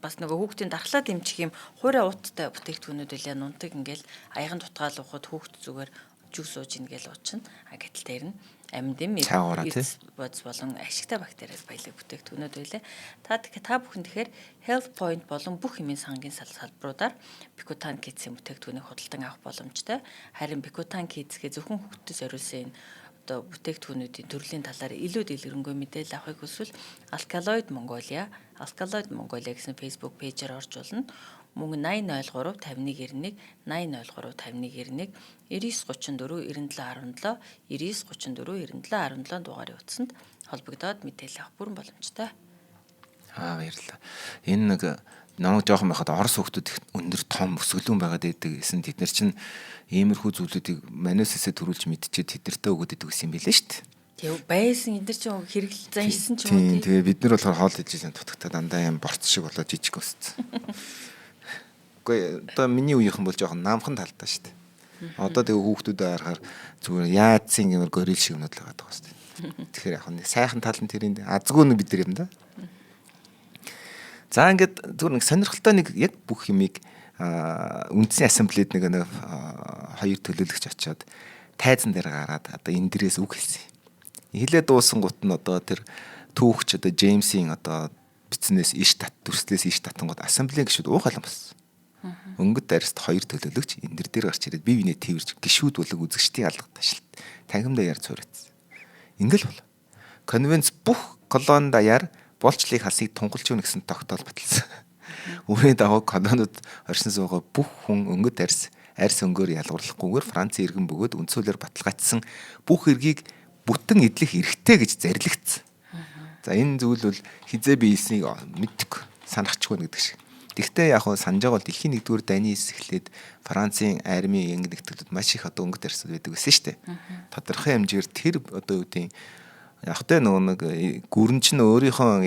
бас нөгөө хүүхдийн дархлаа дэмжих юм хуурай ууттай бүтээгдэхүүнүүд үлээ нунтаг ингээл аяхан дутгаал уухад хүүхд зүгээр жүүс ууж ингээл уучна. А гэтэл тэр нь амьд юм бодис болон ашигтай бактериар баялаг бүтээгдэхүүнүүд байлаа. Та та бүхэн тэгэхээр Health Point болон бүх хэмээн сангийн салбаруудаар Bicutan Kids-ийн бүтээгдэхүүнийг худалдан авах боломжтой. Харин Bicutan Kids-гээ зөвхөн хүүхдэд зориулсан энэ одоо бүтээгдэхүүнүүдийн төрлийн талаар илүү дэлгэрэнгүй мэдээлэл авахыг хүсвэл Alkaloid Mongolia, Alkaloid Mongolia гэсэн Facebook пэйжээр орж болно. Мөн 8003 51 91 8003 51 91 99 34 97 17 99 34 97 17 дугаарын утсанд холбогдоод мэдээлэл авах бүрэн боломжтой. Аа баярлалаа. Энэ нэг намайг жоохон байхад Орос хүүхдүүд их өндөр том өсгөлүүн байгаад байдаг гэсэн тэд нар чинь иймэрхүү зүйлүүдийг манусээсээ төрүүлж мэдчихэд тэдэртээ өгöd идэг гэсэн юм билээ шүү дээ. Тэг байсан эдгээр чинь хэрэгэл заншсан ч юм уу тий. Тэгээ бид нар болохоор хоол идчихсэн дутагтаа дандаа юм борц шиг болоод жижиг өссөн. Үгүй одоо миний үеийнхэн бол жоохон намхан талдаа шүү дээ. Одоо тэгээ хүүхдүүдээ харахаар зүгээр яадсын гэмээр горил шиг юмнууд л байгаа даа шүү дээ. Тэгэхээр яг нэг сайхан тал нь тэр азгүй нэг бид нар юм да. За ингээд зүгээр нэг сонирхолтой нэг яг бүх юмыг үндсэн ассамблед нэг хоёр төлөөлөгч очиод тайзан дээр гараад одоо энэ дээрээс үг хэлсэн. Хэлээ дуусан гут нь одоо тэр түүхч одоо Джеймсийн одоо бичснээс иш тат дүрслээс иш татангууд ассамблийн гишүүд уухалан болсон. Өнгөт дарьст хоёр төлөөлөгч энэ дээр гарч ирээд бие биенээ тэрж гишүүд болон үзэгчдийн алга ташлт танхимдаа ярьж суурьцсан. Ингээл бол. Конвенц бүх колони даяар болчлыг хасыг тунгалж өгнө гэсэн тогтоол баталсан. Үүний дагуу колониуд оршин суугаа бүх хүн өнгөт арьс арьс өнгөөр ялгуурлахгүйгээр Францын иргэн бөгөөд үндсүүлээр баталгаажсан бүх эргийг бүтэн эдлэх эрхтэй гэж зарлигдсан. За энэ зүйл бол хизээ биелснийг мэддэг санахчгүй гэдэг шиг. Тэгвэл яг хөө санаж байгаа бол дэлхийн нэгдүгээр дайны эхлээд Францын армийн анги нэгтгэлүүд маш их одоо өнгөт арьсууд байдаг байсан шүү дээ. Тодорхой хэмжээгээр тэр одоо юу гэдэг яг тэ нөгөө нэг гүрэн чинь өөрийнхөө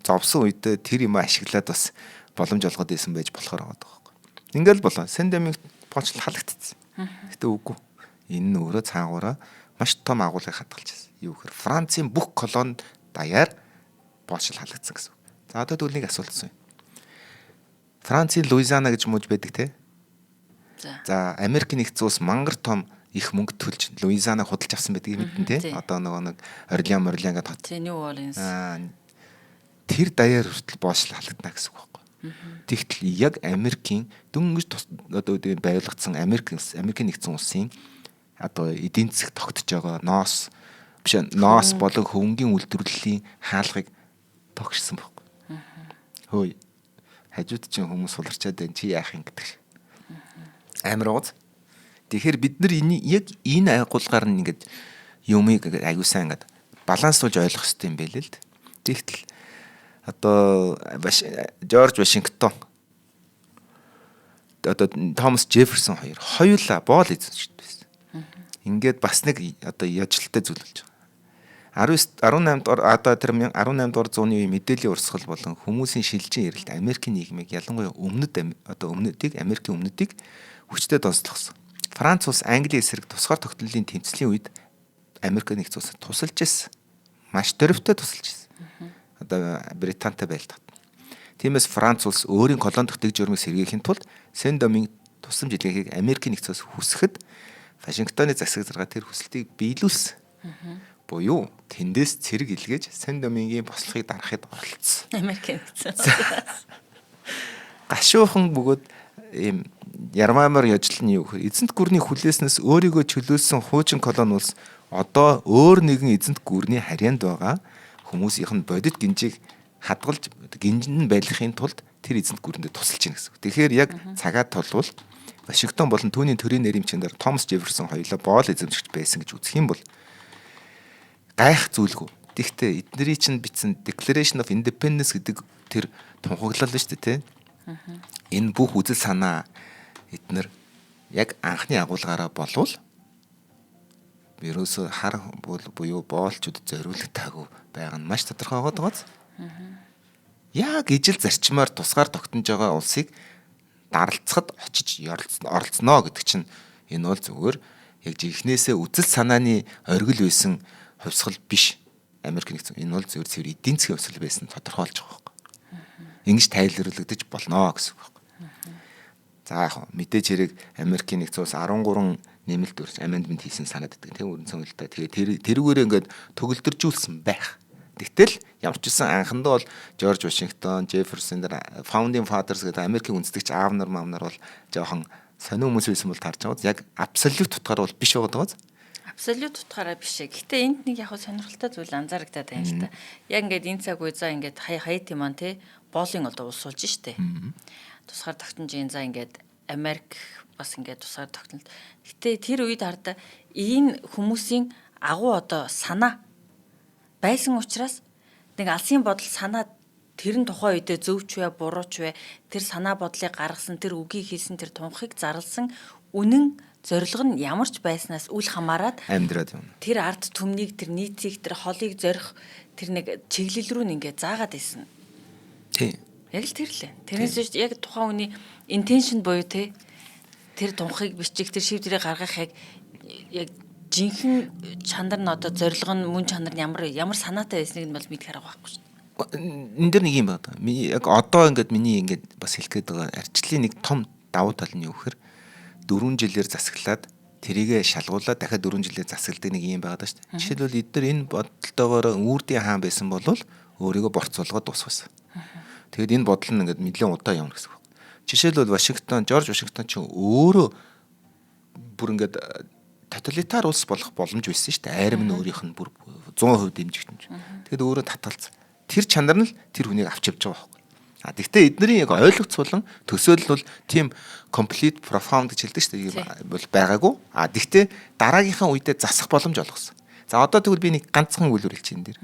зовсон үедээ тэр юм ашиглаад бас боломж олгоод исэн байж болохоор байгаа байхгүй. Ингээл болоо. Сендемик болчлол халагдчихсан. Гэтэ үгүй. Энэ нь өөрөө цаагаараа маш том агуулгыг хадгалж байсан. Юу гэхээр Францын бүх колони даяар боолчлол халагдсан гэсэн. За одоо тэгвэл нэг асуулт асууя. Францын Луизиана гэж мууж байдаг те. За Америкийн нэгдсэн улс мангар том их мөнгө төлж Луизианаг худалж авсан байдаг юм мэдэн те. Одоо нөгөө нэг Орлеан Морлеан гэдэг хот. Тий, New Orleans. Тэр Тэр даяар хүртэл боолчлол халагдана гэсэн үг байхгүй. Тэгтэл яг Америкийн дөнгөж одоо байгуулагдсан Америкийн нэгдсэн улсын одоо эдийн засаг тогтож байгаа ноос биш ноос болон хөвөнгийн үйлдвэрлэлийн хаалгыг тогшсон байхгүй. Хөөе. Хажууд чинь хүмүүс суларчаад байна. Чи яах юм гэдэг шиг. Амар ууз. Тэгэхээр бид нар энэ яг энэ агуулгаар нь ингээд юмыг аягүй сайн ингээд баланслуулж ойлгох хэрэгтэй юм байл л дээ. Тэгтэл одоо Жорж Вашингтон одоо Томас Джефферсон хоёр хоёулаа боол эзэмшдэг байсан. Ингээд бас нэг одоо яжилттай зүйл болж байгаа. 19 18 дугаар одоо тэр 18 дугаар зууны үеийн мэдээллийн урсгал болон хүмүүсийн шилжин эрэлт Америкийн нийгмийг ялангуяа өмнөд одоо өмнөдийг Америкийн өмнөдийг хүчтэй донцлогсон. Франц улс Английн эсрэг тусгаар тогтнолын тэмцлийн үед Америк нэгдсэн улсад тусалж ирсэн. Маш дөрвтэй тусалж ирсэн. Одоо Британтай байлдаад. Тиймээс Франц улс өөрийн колони дахь дэг журмыг сэргээхийн тулд Сен Доминг тусламж илгээхийг Америкийн нэгдсэн улс хүсэхэд Вашингтоны засаг заргаа тэр хүсэлтийг биелүүлсэн. Буюу тэндээс цэрэг илгээж Сен Домингийн бослогыг дарахад оролцсон. Америкийн нэгдсэн улс. Гашуухан бөгөөд ийм ярмаамар яжил нь юу гэхээр эзэнт гүрний хүлээснээс өөрийгөө чөлөөлсөн хуучин колони улс одоо өөр нэгэн эзэнт гүрний харьяанд байгаа хүмүүсийнх нь бодит гинжийг хадгалж гинжин байлгахын тулд тэр эзэнт гүрэндээ тусалж гин гэсэн. Тэгэхээр яг цагаа тулвал Вашингтон болон түүний төрийн нэрийн дээр Томас Джефферсон хоёулаа боол эзэмшигч байсан гэж үзэх юм бол гайх зүйлгүй. Тэгэхдээ эднэрийн чинь бичсэн Declaration of Independence гэдэг тэр тунхаглал нь шүү дээ, тэ. Энэ бүх үзэл санаа эднэр яг анхны агуулгаараа болвол ерөөсө хар буюу боолчууд зориулагдаагүй байгаа нь маш тодорхой байгаа даа. Яг ижил зарчмаар тусгаар тогтнож байгаа улсыг даралцахад очиж оролцоно гэдэг чинь энэ бол зүгээр яг жинхнээсээ үзэл санааны оргил байсан хувьсгал биш. Америк нэгдсэн. Энэ бол зөвхөн цэвэр эдийн засгийн хувьсгал байсан тодорхойлж байгаа байхгүй. Ингэж тайлбарлагдаж болно гэсэн үг байхгүй. За яг мэдээж хэрэг Америкийн нэгдсэн улс 13 нэмэлт өөрч amendment хийсэн санаад байдаг. Тийм үндсэн хуультай. Тэгээ тэр тэрүүгээрээ ингээд төгөлдржүүлсэн байх. Тэгтэл ямар ч гэсэн анхандаа бол Жорж Вашингтон, Джефферсон дээр Founding Fathers гэдэг Америкийн үндэстэгч аав нар маав нар бол жоохон сонин хүмүүс байсан бол тарж байгаа. Яг absolute утгаар бол биш байгаа даа. Absolute утгаараа биш ээ. Гэтэ энд нэг яг сонирхолтой зүйл анзаарагдаад байна л та. Яг ингээд энэ цаг үе за ингээд хай Хайти маань те боолын одоо улс болж штэ. Тусгаар тогтнож за ингээд Америк бас ингээд тусгаар тогтнолт. Гэтэ тэр үед харда энэ хүмүүсийн агуу одоо санаа байсан учраас нэг алсын бодол санаа тэр нь тухайн үедээ зөвч вэ, бурууч вэ, тэр санаа бодлыг гаргасан, тэр үгийг хэлсэн, тэр тунхыг зарласан үнэн зорилго нь ямар ч байснаас үл хамааран амьдраад юм. Тэр ард түмнийг, тэр нийцийг, тэр холыг зорих тэр нэг чиглэл рүү нь ингээд заагаад байсан. Тийм. Яг л тэр лээ. Тэрнээс биш яг тухайн үний intention буюу те тэр тунхыг бичих, тэр шив тэрийг гаргах яг жинхэнэ чанар нь одоо зорилго нь мөн чанар нь ямар ямар санаатай байсныг нь бол мэдэх арга байхгүй шүү дээ. Энэ дэр нэг юм байна. Миний яг одоо ингээд миний ингээд бас хэлэх гээд байгаа арчлалын нэг том давуу тал нь юу гэхээр 4 жилээр засаглаад тэрийгэ шалгуулаад дахиад 4 жилээр засагладаг нэг юм байгаа даа шүү дээ. Жишээлбэл эдгээр энэ бодолтойгоор үрдийн хаан байсан бол өөрийгөө борцуулгаад дуусгасан. Тэгэд энэ бодол нь ингээд нэлээд удаа явна гэсэн үг. Жишээлбэл Вашингтон, Жорж Вашингтон ч өөрөө бүр ингээд тоталитар улс болох боломж байсан шүү дээ. Айрам нь өөрийнх нь бүр 100% дэмжигдэн. Тэгэд өөрөө татгалцсан. Тэр чанар нь л тэр хүнийг авч явж байгаа байхгүй. А тэгтээ эднэрийн яг ойлгоц болон төсөөлөл бол тийм complete profound гэж хэлдэг шүү дээ. Бол байгаагүй. А тэгтээ дараагийнхаа үедээ засах боломж олгосон. За одоо тэгвэл би нэг ганцхан өгүүлбэр хэлчих энэ дээр.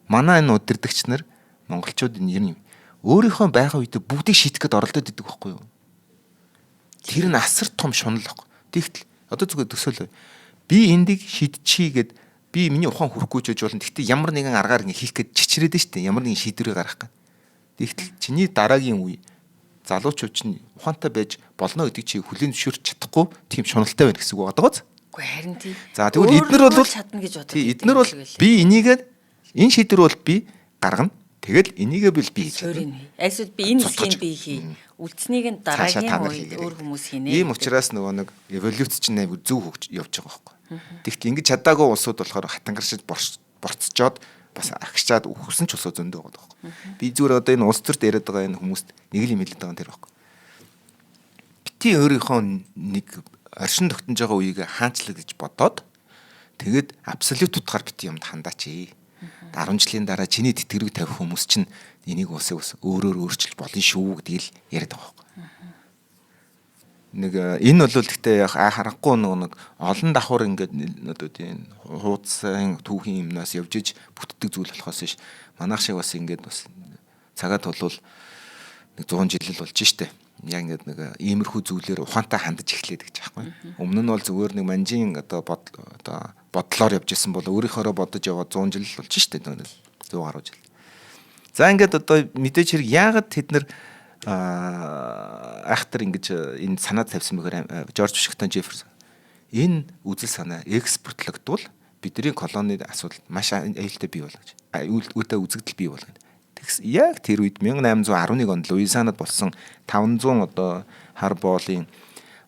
Манай энэ удирдагч нар монголчууд энэ юм өөрийнхөө байгаа үедээ бүгдийг шийдэх гээд оролдоод идэг байхгүй юу? Тэр нь асар том шунал байхгүй. Тэгтэл одоо зүгээр төсөөлөө. Би эндийг шийдчихье гэд би миний ухаан хүрэхгүй ч гэж болно. Тэгтээ ямар нэгэн аргаар ингэ хийх гээд чичрээд нь штэ. Ямар нэгэн шийдвэрийг гаргах гээд. Тэгтэл чиний дараагийн үе залуучууд чинь ухаантай байж болно гэдгийг чи хүлээн зөвшөөрч чадахгүй тийм шуналтай байна гэсэн үг байгаа даа. Үгүй харин тий. За тэгвэл эднэр бол чадна гэж боддог. Тий эднэр бол би энийгээ энэ шийдвэр бол би гаргана. Тэгэл энийгээ бил би хийж чадна. Альсвал би энэ хэсгийг би хий. Үлдснийг нь дараагийн үед өөр хүмүүс хийнэ. Ийм учраас нөгөө нэг эволюц чинь айгүй зөв хөгж явж байгаа байхгүй. Тэгтэл ингэж чадаагүй улсууд болохоор хатангаршиж борцжоод бас агшаад үхсэн ч усаа зөндөө байгаа байхгүй. Би зүгээр одоо энэ улс төрд яриад байгаа энэ хүмүүст нэг л юм хэлээд байгаа юм тэр байхгүй. Бити өөрийнхөө нэг оршин тогтнож байгаа үеийг хаанчлаг гэж бодоод тэгээд абсолют утгаар бити юмд хандаач. 10 жилийн дараа чиний тэтгэрэг тавих хүмүүс чинь энийг улсыг бас өөрөөр өөрчилж болно шүү гэдгийг л яриад байгаа байхгүй. Нэг энэ бол гэхдээ яг харахгүй нэг олон давхар ингээд одоо тийм хуудсан түүхийн юмнаас явж иж бүтдэг зүйл болохоос ш манайх шиг бас ингээд бас цагаад бол нэг 100 жил л болж штэ. Яг ингээд нэг иймэрхүү зүйлээр ухаантай хандаж эхлэдэг гэж аахгүй. Өмнө нь бол зүгээр нэг манжийн одоо одоо бодлоор явж исэн бол өөрийнхөөрөө бодож яваа 100 жил л болж штэ 100 гаруй жил. За ингээд одоо мэдээж хэрэг яагаад тэд нар айхтар ингэж энэ санаа тавьсан бэхээр Жорж Вашингтон Джефферсон энэ үзэл санаа экспортлогдвол бидний колони асуудал маш аюултай бий болно гэж. Аюултай үзэгдэл бий болно. Тэгс яг тэр үед 1811 онд Луизианад болсон 500 одоо хар боолын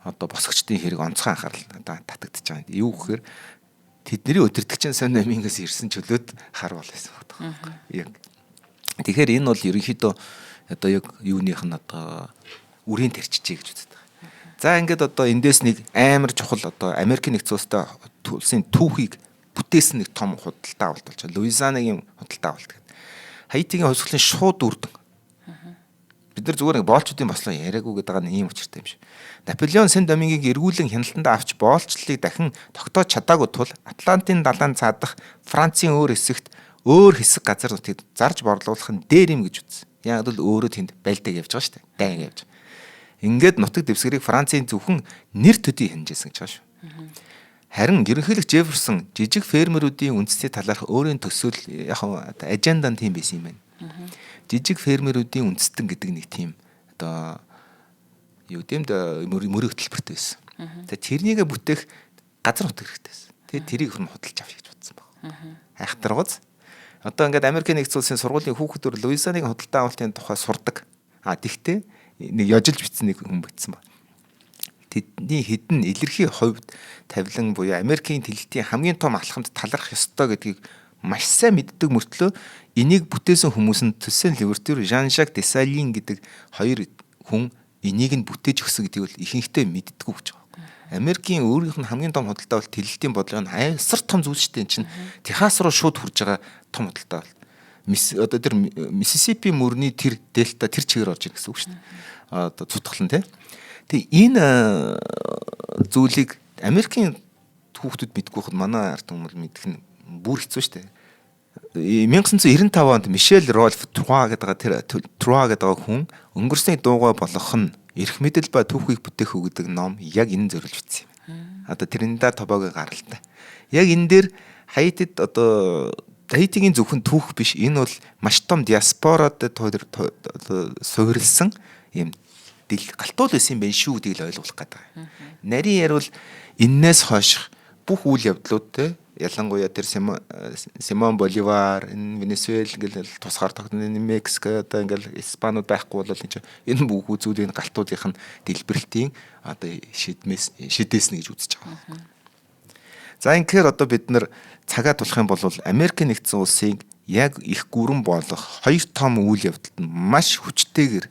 одоо босгочдын хэрэг онцгой анхаарал одоо татагдчихж байгаа. Юу гэхээр тэдний өдөртөгчин Сан Домингоос ирсэн чөлөөт хар бол байсан байна. Яг. Тэгэхээр энэ бол ерөнхийдөө одоо яг юуных нь одоо үрийн тарчижээ гэж үздэг. За ингээд одоо эндээс нэг амар чухал одоо Америкийн нэгдсэн улстай улсын түүхийг бүтээсэн нэг том худалдаа авалт болж байгаа. Луизианагийн худалдаа авалт гэдэг. Хаитигийн хувьсгалын шууд үр дүн. Бид нар зүгээр нэг боолчуудын бослоо яриаггүй гэдэг байгаа нь ийм учиртай юм шиг. Наполеон Сен Домингийг эргүүлэн хяналтандаа авч боолчлолыг дахин тогтоож чадаагүй тул Атлантын далайн цаадах Францын өөр хэсэгт өөр хэсэг газар нутгийг зарж борлуулах нь дээр юм гэж үзсэн. Яг л өөрөө тэнд байлдаг явж байгаа шүү дээ. Дайн явж. Ингээд нутаг дэвсгэрийг Францын зөвхөн нэр төдий хянажсэн гэж байгаа шүү. Харин ерөнхийлөгч Джефферсон жижиг фермерүүдийн үндэсний талаарх өөрийн төсөөл яг аженда нь тийм байсан юм байна. Жижиг фермерүүдийн үндэстэн гэдэг нэг тийм одоо юу гэмд мөрийн хөтөлбөртэй байсан. Тэгээ тэрнийгээ бүтээх газар нутаг хэрэгтэй байсан. Тэгээ тэрийг хүн худалж авах гэж бодсон баг. Айхтаргууз. Одоо ингээд Америкийн нэгдсэн улсын сургуулийн хүүхдүүд Луизианагийн худалдан авалтын тухай сурдаг. А тэгтээ нэг ёжилж бичсэн нэг хүн бичсэн баг. Тэдний хэдэн илэрхий хувьд тавилан буюу Америкийн тэлэлтийн хамгийн том алхамд талархах ёстой гэдгийг маш сайн мэддэг мөртлөө энийг бүтээсэн хүмүүс нь Төсөн Ливертюр, Жан-Жак Десалин гэдэг хоёр хүн энийг нь бүтээж өгсөн гэдгийг бол ихэнхдээ мэддэггүй гэж байгаа. Америкийн өөрийнх нь хамгийн том худалдаа бол тэлэлтийн бодлого нь асар том зүйл шүү дээ. Энэ чинь Техас руу шууд хүрж байгаа том худалдаа бол. Одоо тэр Миссисипи мөрний тэр дельта тэр чигээр орж ирэх гэсэн үг шүү дээ. Одоо цутгалан тий. Тэгээ энэ зүйлийг Америкийн хүүхдүүд мэдгүй хад манай ард түмэн мэдэх нь бүр хэцүү шүү дээ. 1995 онд Мишель Рольф Труа гэдэг тэр Труа гэдэг хүн өнгөрсний дуугай болгох нь эрх мэдэл ба түүхийг бүтээх үү гэдэг ном яг энэ зориулж бичсэн юм. Одоо Тринидад Тобагийн гаралтай. Яг энэ дээр Хаитид одоо Хаитигийн зөвхөн түүх биш энэ бол маш том диаспорад суурилсан юм дэл галтуул байсан юм байна шүү гэдгийг л ойлгох гэдэг. Нарийн ярил эннээс хойш бүх үйл явдлууд те ялангуяа тэр Симон Боливар, энэ Венесуэл ингээл тусгаар тогтно, энэ Мексик одоо ингээл Испанууд байхгүй бол энэ бүх зүйлийн галтуудынх нь дэлбэрэлтийн одоо шидмээс шидэснэ гэж үзэж байгаа. За инхээр одоо бид нар цагаа тулах юм бол Америкийн нэгдсэн улсыг яг их гүрэн болох хоёр том үйл явдалд нь маш хүчтэйгээр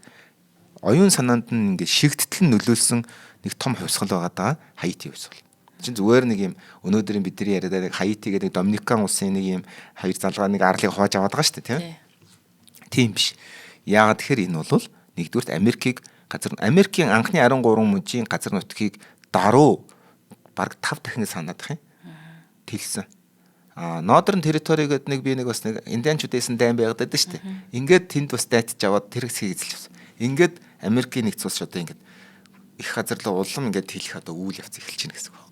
оюун санаанд нь ингээд шигтгэл нөлөөлсөн нэг том хувьсгал байгаа даа Хаити хувьсгал. Чин зүгээр нэг юм өнөөдрийн бидний яриад байгаа Хаити гэдэг Доминикан улсын нэг юм хоёр залгаа нэг арлыг хувааж аваад байгаа шүү дээ, тийм. Тийм биш. Яагаад тэгэхээр энэ бол нэгдүгüрт Америкийг газар Америкийн анхны 13 мужийн газар нутгийг даруй бараг 5 дахин санаад их юм. Тэлсэн. А Northern Territory гэдэг нэг би нэг бас нэг индианчууд байсан дайн байгаад байдаг шүү дээ. Ингээд тэнд бас дайтж аваад тэр хэсгийг эзэлж авсан. Ингээд Америкийн нэгдсэн улс одоо ингээд их газар руу улам ингээд тэлэх одоо үйл явц эхэлж байна гэсэн үг.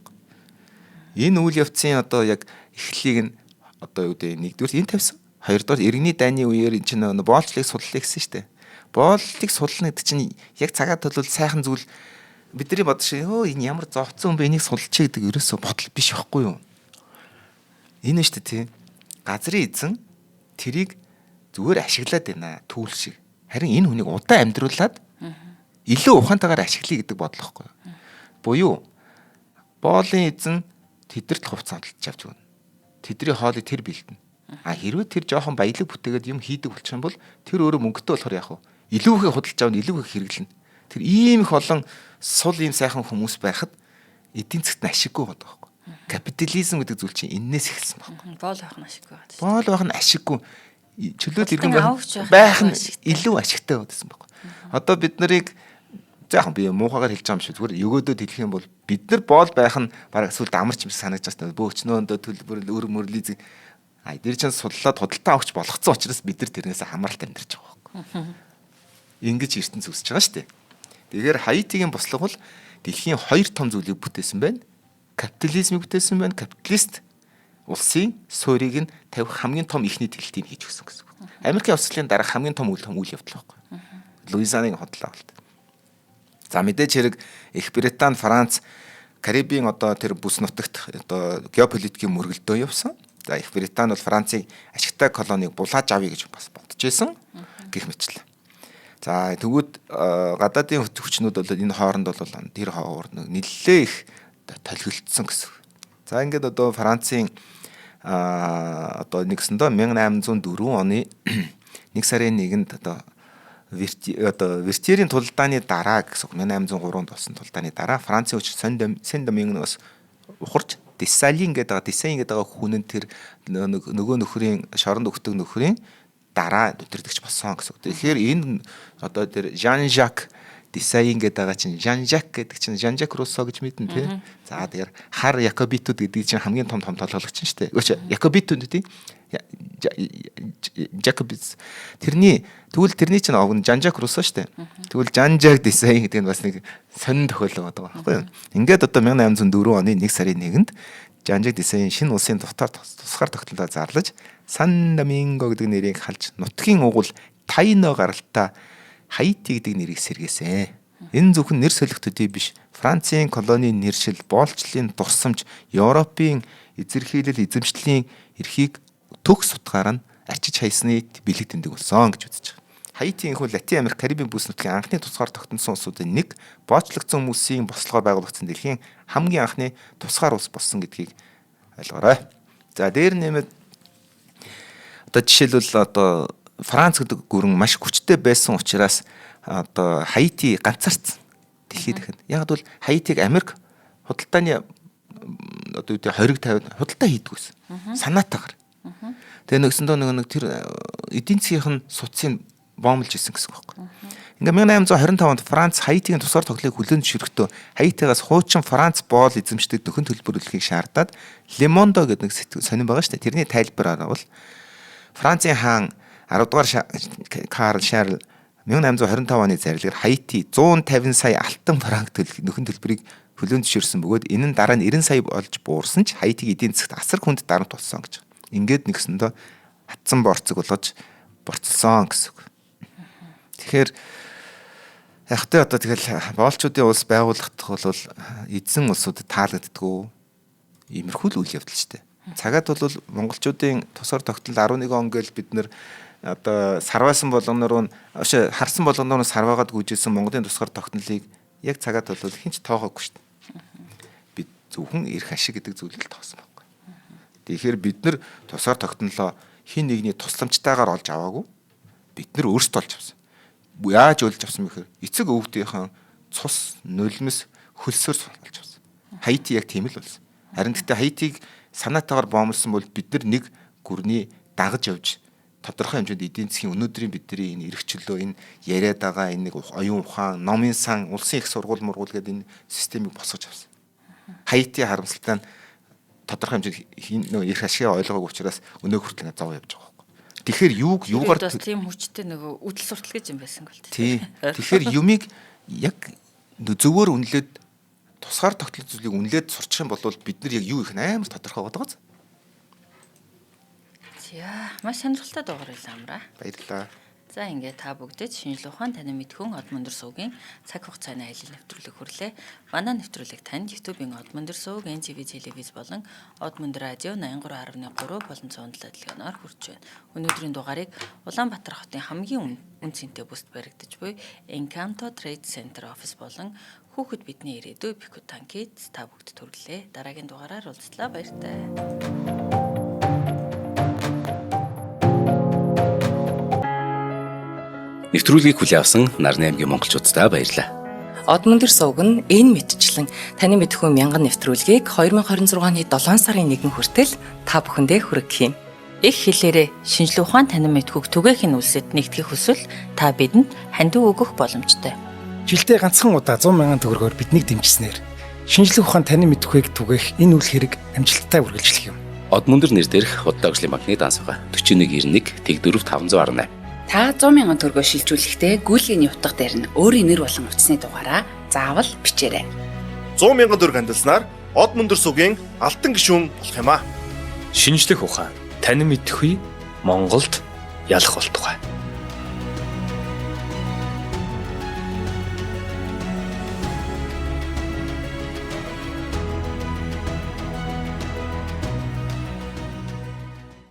Энэ үйл явцын одоо яг эхлэлийг нь одоо юу гэдэг нэгдүгээр энэ тавьсан. Хоёрдугаар иргэний дайны үеэр эн чинь боолчлыг судлаа гэсэн шүү дээ. Бооллыг судлана гэдэг чинь яг цагаад бол сайхан зүйл бидний бодож шиг өө энэ ямар зовцсон юм бэ энийг судалчих гэдэг ерөөсөө бодол биш байхгүй юу? Энэ нь шүү дээ тий. Газрын эзэн тэрийг зүгээр ашиглаад байна түүл шиг. Харин энэ хүнийг удаан амьдруулад илүү ухаантайгаар ашиглая гэдэг бодол байхгүй юу? Буюу боолын эзэн тэдэрт хувцас худалдаж авч өгнө. Тэдний хоолыг тэр бэлдэнэ. А хэрвээ тэр жоохон баялаг бүтээгээд юм хийдэг болчих юм бол тэр өөрөө мөнгөтэй болохоор яах вэ? Илүү их худалдаж авна, илүү их хэрэглэнэ. Тэр ийм их олон сул ийм сайхан хүмүүс байхад эдийн засгт нь ашиггүй байдаг байхгүй. Капитализм гэдэг зүйл чинь энээс эхэлсэн байхгүй. Боол байх нь ашиггүй байдаг. Боол байх нь ашиггүй. Чөлөөт иргэн байх нь илүү ашигтай байсан байхгүй. Одоо бид нарыг заах би муухагаар хэлж байгаа юм шиг зүгээр өгөөдөд хэлэх юм бол бид нар боол байх нь бараг сүлд амарч юм шиг санагдаж байна. Бөөчнөөндөө төлбөр өр мөрлий зэг а тэр чинь судлаад худалдаа авахч болгоцсон учраас бид нар тэрнээс хамааралт амьдарч байгаа байхгүй. Ингэж ертөнц үүсэж байгаа шүү дээ. Тэгэхээр Хаитигийн бослого бол дэлхийн хоёр том зүйлийг бүтээсэн байна. Капитализмыг бүтээсэн байна. Капиталист улсын суурийг нь тавих хамгийн том ихний тэлтийг хийж өгсөн гэсэн үг. Америкийн хувьцлалын дараа хамгийн том үйл явдал байхгүй. Луизианын худлаа болт. За мэдээж хэрэг Их Британи, Франц, Карибын одоо тэр бүс нутагт одоо геополитикийн мөргөлдөө явсан. За Их Британи бол Францыг ашигтай колониг булааж авъя гэж бас бодож байсан гэх мэтлээ. За тэгвэл гадаадын хүчнүүд бол энэ хооронд бол тэр хоор нэлээ их толгилдсон гэсэн. За ингээд одоо Францын одоо нэгсэндээ 1804 оны 1 сарын 1-нд одоо Вертьерийн тулдааны дараа гэсэн 1803 онд болсон тулдааны дараа Францын хүч Сен-Домингоос ухарч Десалин гэдэг Десайн гэдэг хүн нь тэр нөгөө нөхрийн шоронд өгдөг нөхрийн дараа удирдагч болсон гэсэн. Тэгэхээр энэ одоо тэр Жан-Жак Десайн гэдэг байгаа чинь Жан-Жак гэдэг чинь Жан-Жак Руссо гэж мэднэ тий. За тэгэхээр хар Якобитууд гэдэг чинь хамгийн том толгойлогч нь шүү дээ. Үгүй Якобитууд тий. Жакобис тэрний тэгвэл тэрний чинь овг нь Жан-Жак Руссо шүү дээ. Тэгвэл Жан-Жак Десайн гэдэг нь бас нэг сонин тохиолдол байгаа байхгүй юу? Ингээд одоо 1804 оны 1 сарын 1-нд Жан-Жак Десайн шинэ улсын тусгаар тогтнолоо зарлаж Сан Доминго гэдэг нэрийг халж нутгийн угуул Тайно гаралтай Хаити гэдэг нэрийг сэргээсэн. Энэ зөвхөн нэр солих төдий биш. Францын колонийн нэршил, боолчлолын дурсамж, Европын эзэрхийлэл, эзэмшлийн эрхийг төгс утгаар нь арчиж хайсны бэлэг тэмдэг болсон гэж үзэж байгаа. Хаити энэхүү Латин Америк, Карибын бүс нутгийн анхны тусгаар тогтносон улсуудын нэг, боолчлогдсон хүмүүсийн бослогоор байгуулагдсан дэлхийн хамгийн анхны тусгаар улс болсон гэдгийг ойлгоорой. За дээр нэмээд одоо жишээлбэл одоо Франц гэдэг гүрэн маш хүчтэй байсан учраас одоо Хаити ганцаарцсан дэлхийд дахинд. Яг бол Хаитиг Америк худалдааны одоо юу гэдэг хориг тавиад худалдаа хийдэг байсан. Санаатаагаар. Тэгээ нөгсөндөө нэг тэр эдийн засгийн суцыг бомболж исэн гэсэн үг байхгүй. Ингээ 1825 онд Франц Хаитигийн тусгаар тоглолыг хүлээн зөвшөөрөхдөө Хаитигаас хуучин Франц боол эзэмшдэг нөхөн төлбөрлөхийг шаардаад Лемондо гэдэг нэг сонин байгаа шүү дээ. Тэрний тайлбараар бол Францын хаан 10 дугаар Карл Шарл 1825 оны зарлигаар Хаити 150 сая алтан франк нөхөн төлбөрийг хүлээн зөвшөөрсөн бөгөөд энэ нь дараа нь 90 сая болж буурсан ч Хаитиг эдийн засагт асар хүнд дарамт болсон гэж. Ингээд нэгсэндээ хатсан борцог болгож борцлсон гэсэн үг. Тэгэхээр яг тэ одоо тэгэл боолчуудын улс байгуулахт бол эзэн улсуудад таалагддгүү иймэрхүү л үйл явдал ч тэ. Цагаад бол монголчуудын тусгаар тогтнол 11 он гээл бид нэр одоо сарваасан болгоноор нь харсан болгоноор нь сарваагаад гүйжсэн Монголын тусгаар тогтнолыг яг цагаад бол хинч тоогоогүй шүү дээ. Бид зөвхөн эрх ашиг гэдэг зүйлийг л тоосон байхгүй. Тэгэхээр бид нар тусгаар тогтнолоо хин нэгний тусламжтайгаар олж аваагүй. Бид нар өөрсдөө олж авсан. Яаж олж авсан бэ гэхээр эцэг өвгдийнхэн цус, нулимс, хөлсөөр олж авсан. Хаити яг тийм л болсон. Харин гэхдээ Хаитиг санаатаагаар боомлсон бол бид нар нэг гүрний дагаж явж тодорхой хэмжээнд эдийн засгийн өнөөдрийн бидний энэ эрх чөлөө, энэ яриад байгаа энэ нэг оюун ухаан, номын сан, улсын их сургууль мургуул гэдэг энэ системийг босгож авсан. Хаити харамсалтай нь тодорхой хэмжээнд нөө эрх ашигыг ойлгоогүй учраас өнөө хүртэл ингэ зов явж байгаа байхгүй. Тэгэхээр юуг юугаар бас тийм хүчтэй нөгөө үдэл суртал гэж юм байсан гол тий. Тэгэхээр юмыг яг зөвөр үнэлээд тусгаар тогтолцоо зүйлийг үнэлээд сурчих юм бол бид нар яг юу их амар тодорхой байгаа даа. За маш сонирхолтой дугаар байлаа амраа. Баярлалаа. За ингээд та бүгдэд шинжлэх ухаан танин мэдхүн Од мөндөр суугийн цаг хугацааны аялал нэвтрүүлэг хүрлээ. Манай нэвтрүүлэг танд YouTube-ийн Од мөндөр сууг, NTV телевиз болон Од мөндөр радио 83.3 болон 107 дэлгэнээр хүрч байна. Өнөөдрийн дугаарыг Улаанбаатар хотын хамгийн үн цэнтэй бүст баригдаж буй Encanto Trade Center Office болон хүүхэд бидний ирээдүй Пикутан Kids та бүгдэд хүргэлээ. Дараагийн дугаараар уулзлаа. Баяртай. Нэвтрүүлгийг хүлээн авсан Нарны аймгийн монголчууддаа баярлалаа. Од мөндөр сувг нь энэ мэтчлэн таны мэдэхүй мянган нэвтрүүлгийг 2026 оны 7 сарын 1 хүртэл та бүхэндээ хүргэх юм. Их хэлээрээ шинжлэх ухаан танин мэдэхүйг түгээх нь үлсэд нэгтгэх хүсвэл та бидэнд хандив өгөх боломжтой. Жилдээ ганцхан удаа 100 мянган төгрөгөөр биднийг дэмжсэнээр шинжлэх ухаан танин мэдэхүйг түгээх энэ үйл хэрэг амжилттай үргэлжлэх юм. Од мөндөр нэр дээрх Худалдаа хөгжлийн банкны данс байгаа. 4191 Тэг4 518. Та 100 мянган төгрөгөөр шилжүүлэхдээ гүйлгээний утга дээр нь өөрийн нэр болон утасны дугаараа заавал бичээрэй. 100 мянган төгрөг хандилснаар Од мөндөр сувгийн алтан гишүүн болох юм аа. Шинжлэх ухаан танин мэдэхүй Монголд ялах болтугай.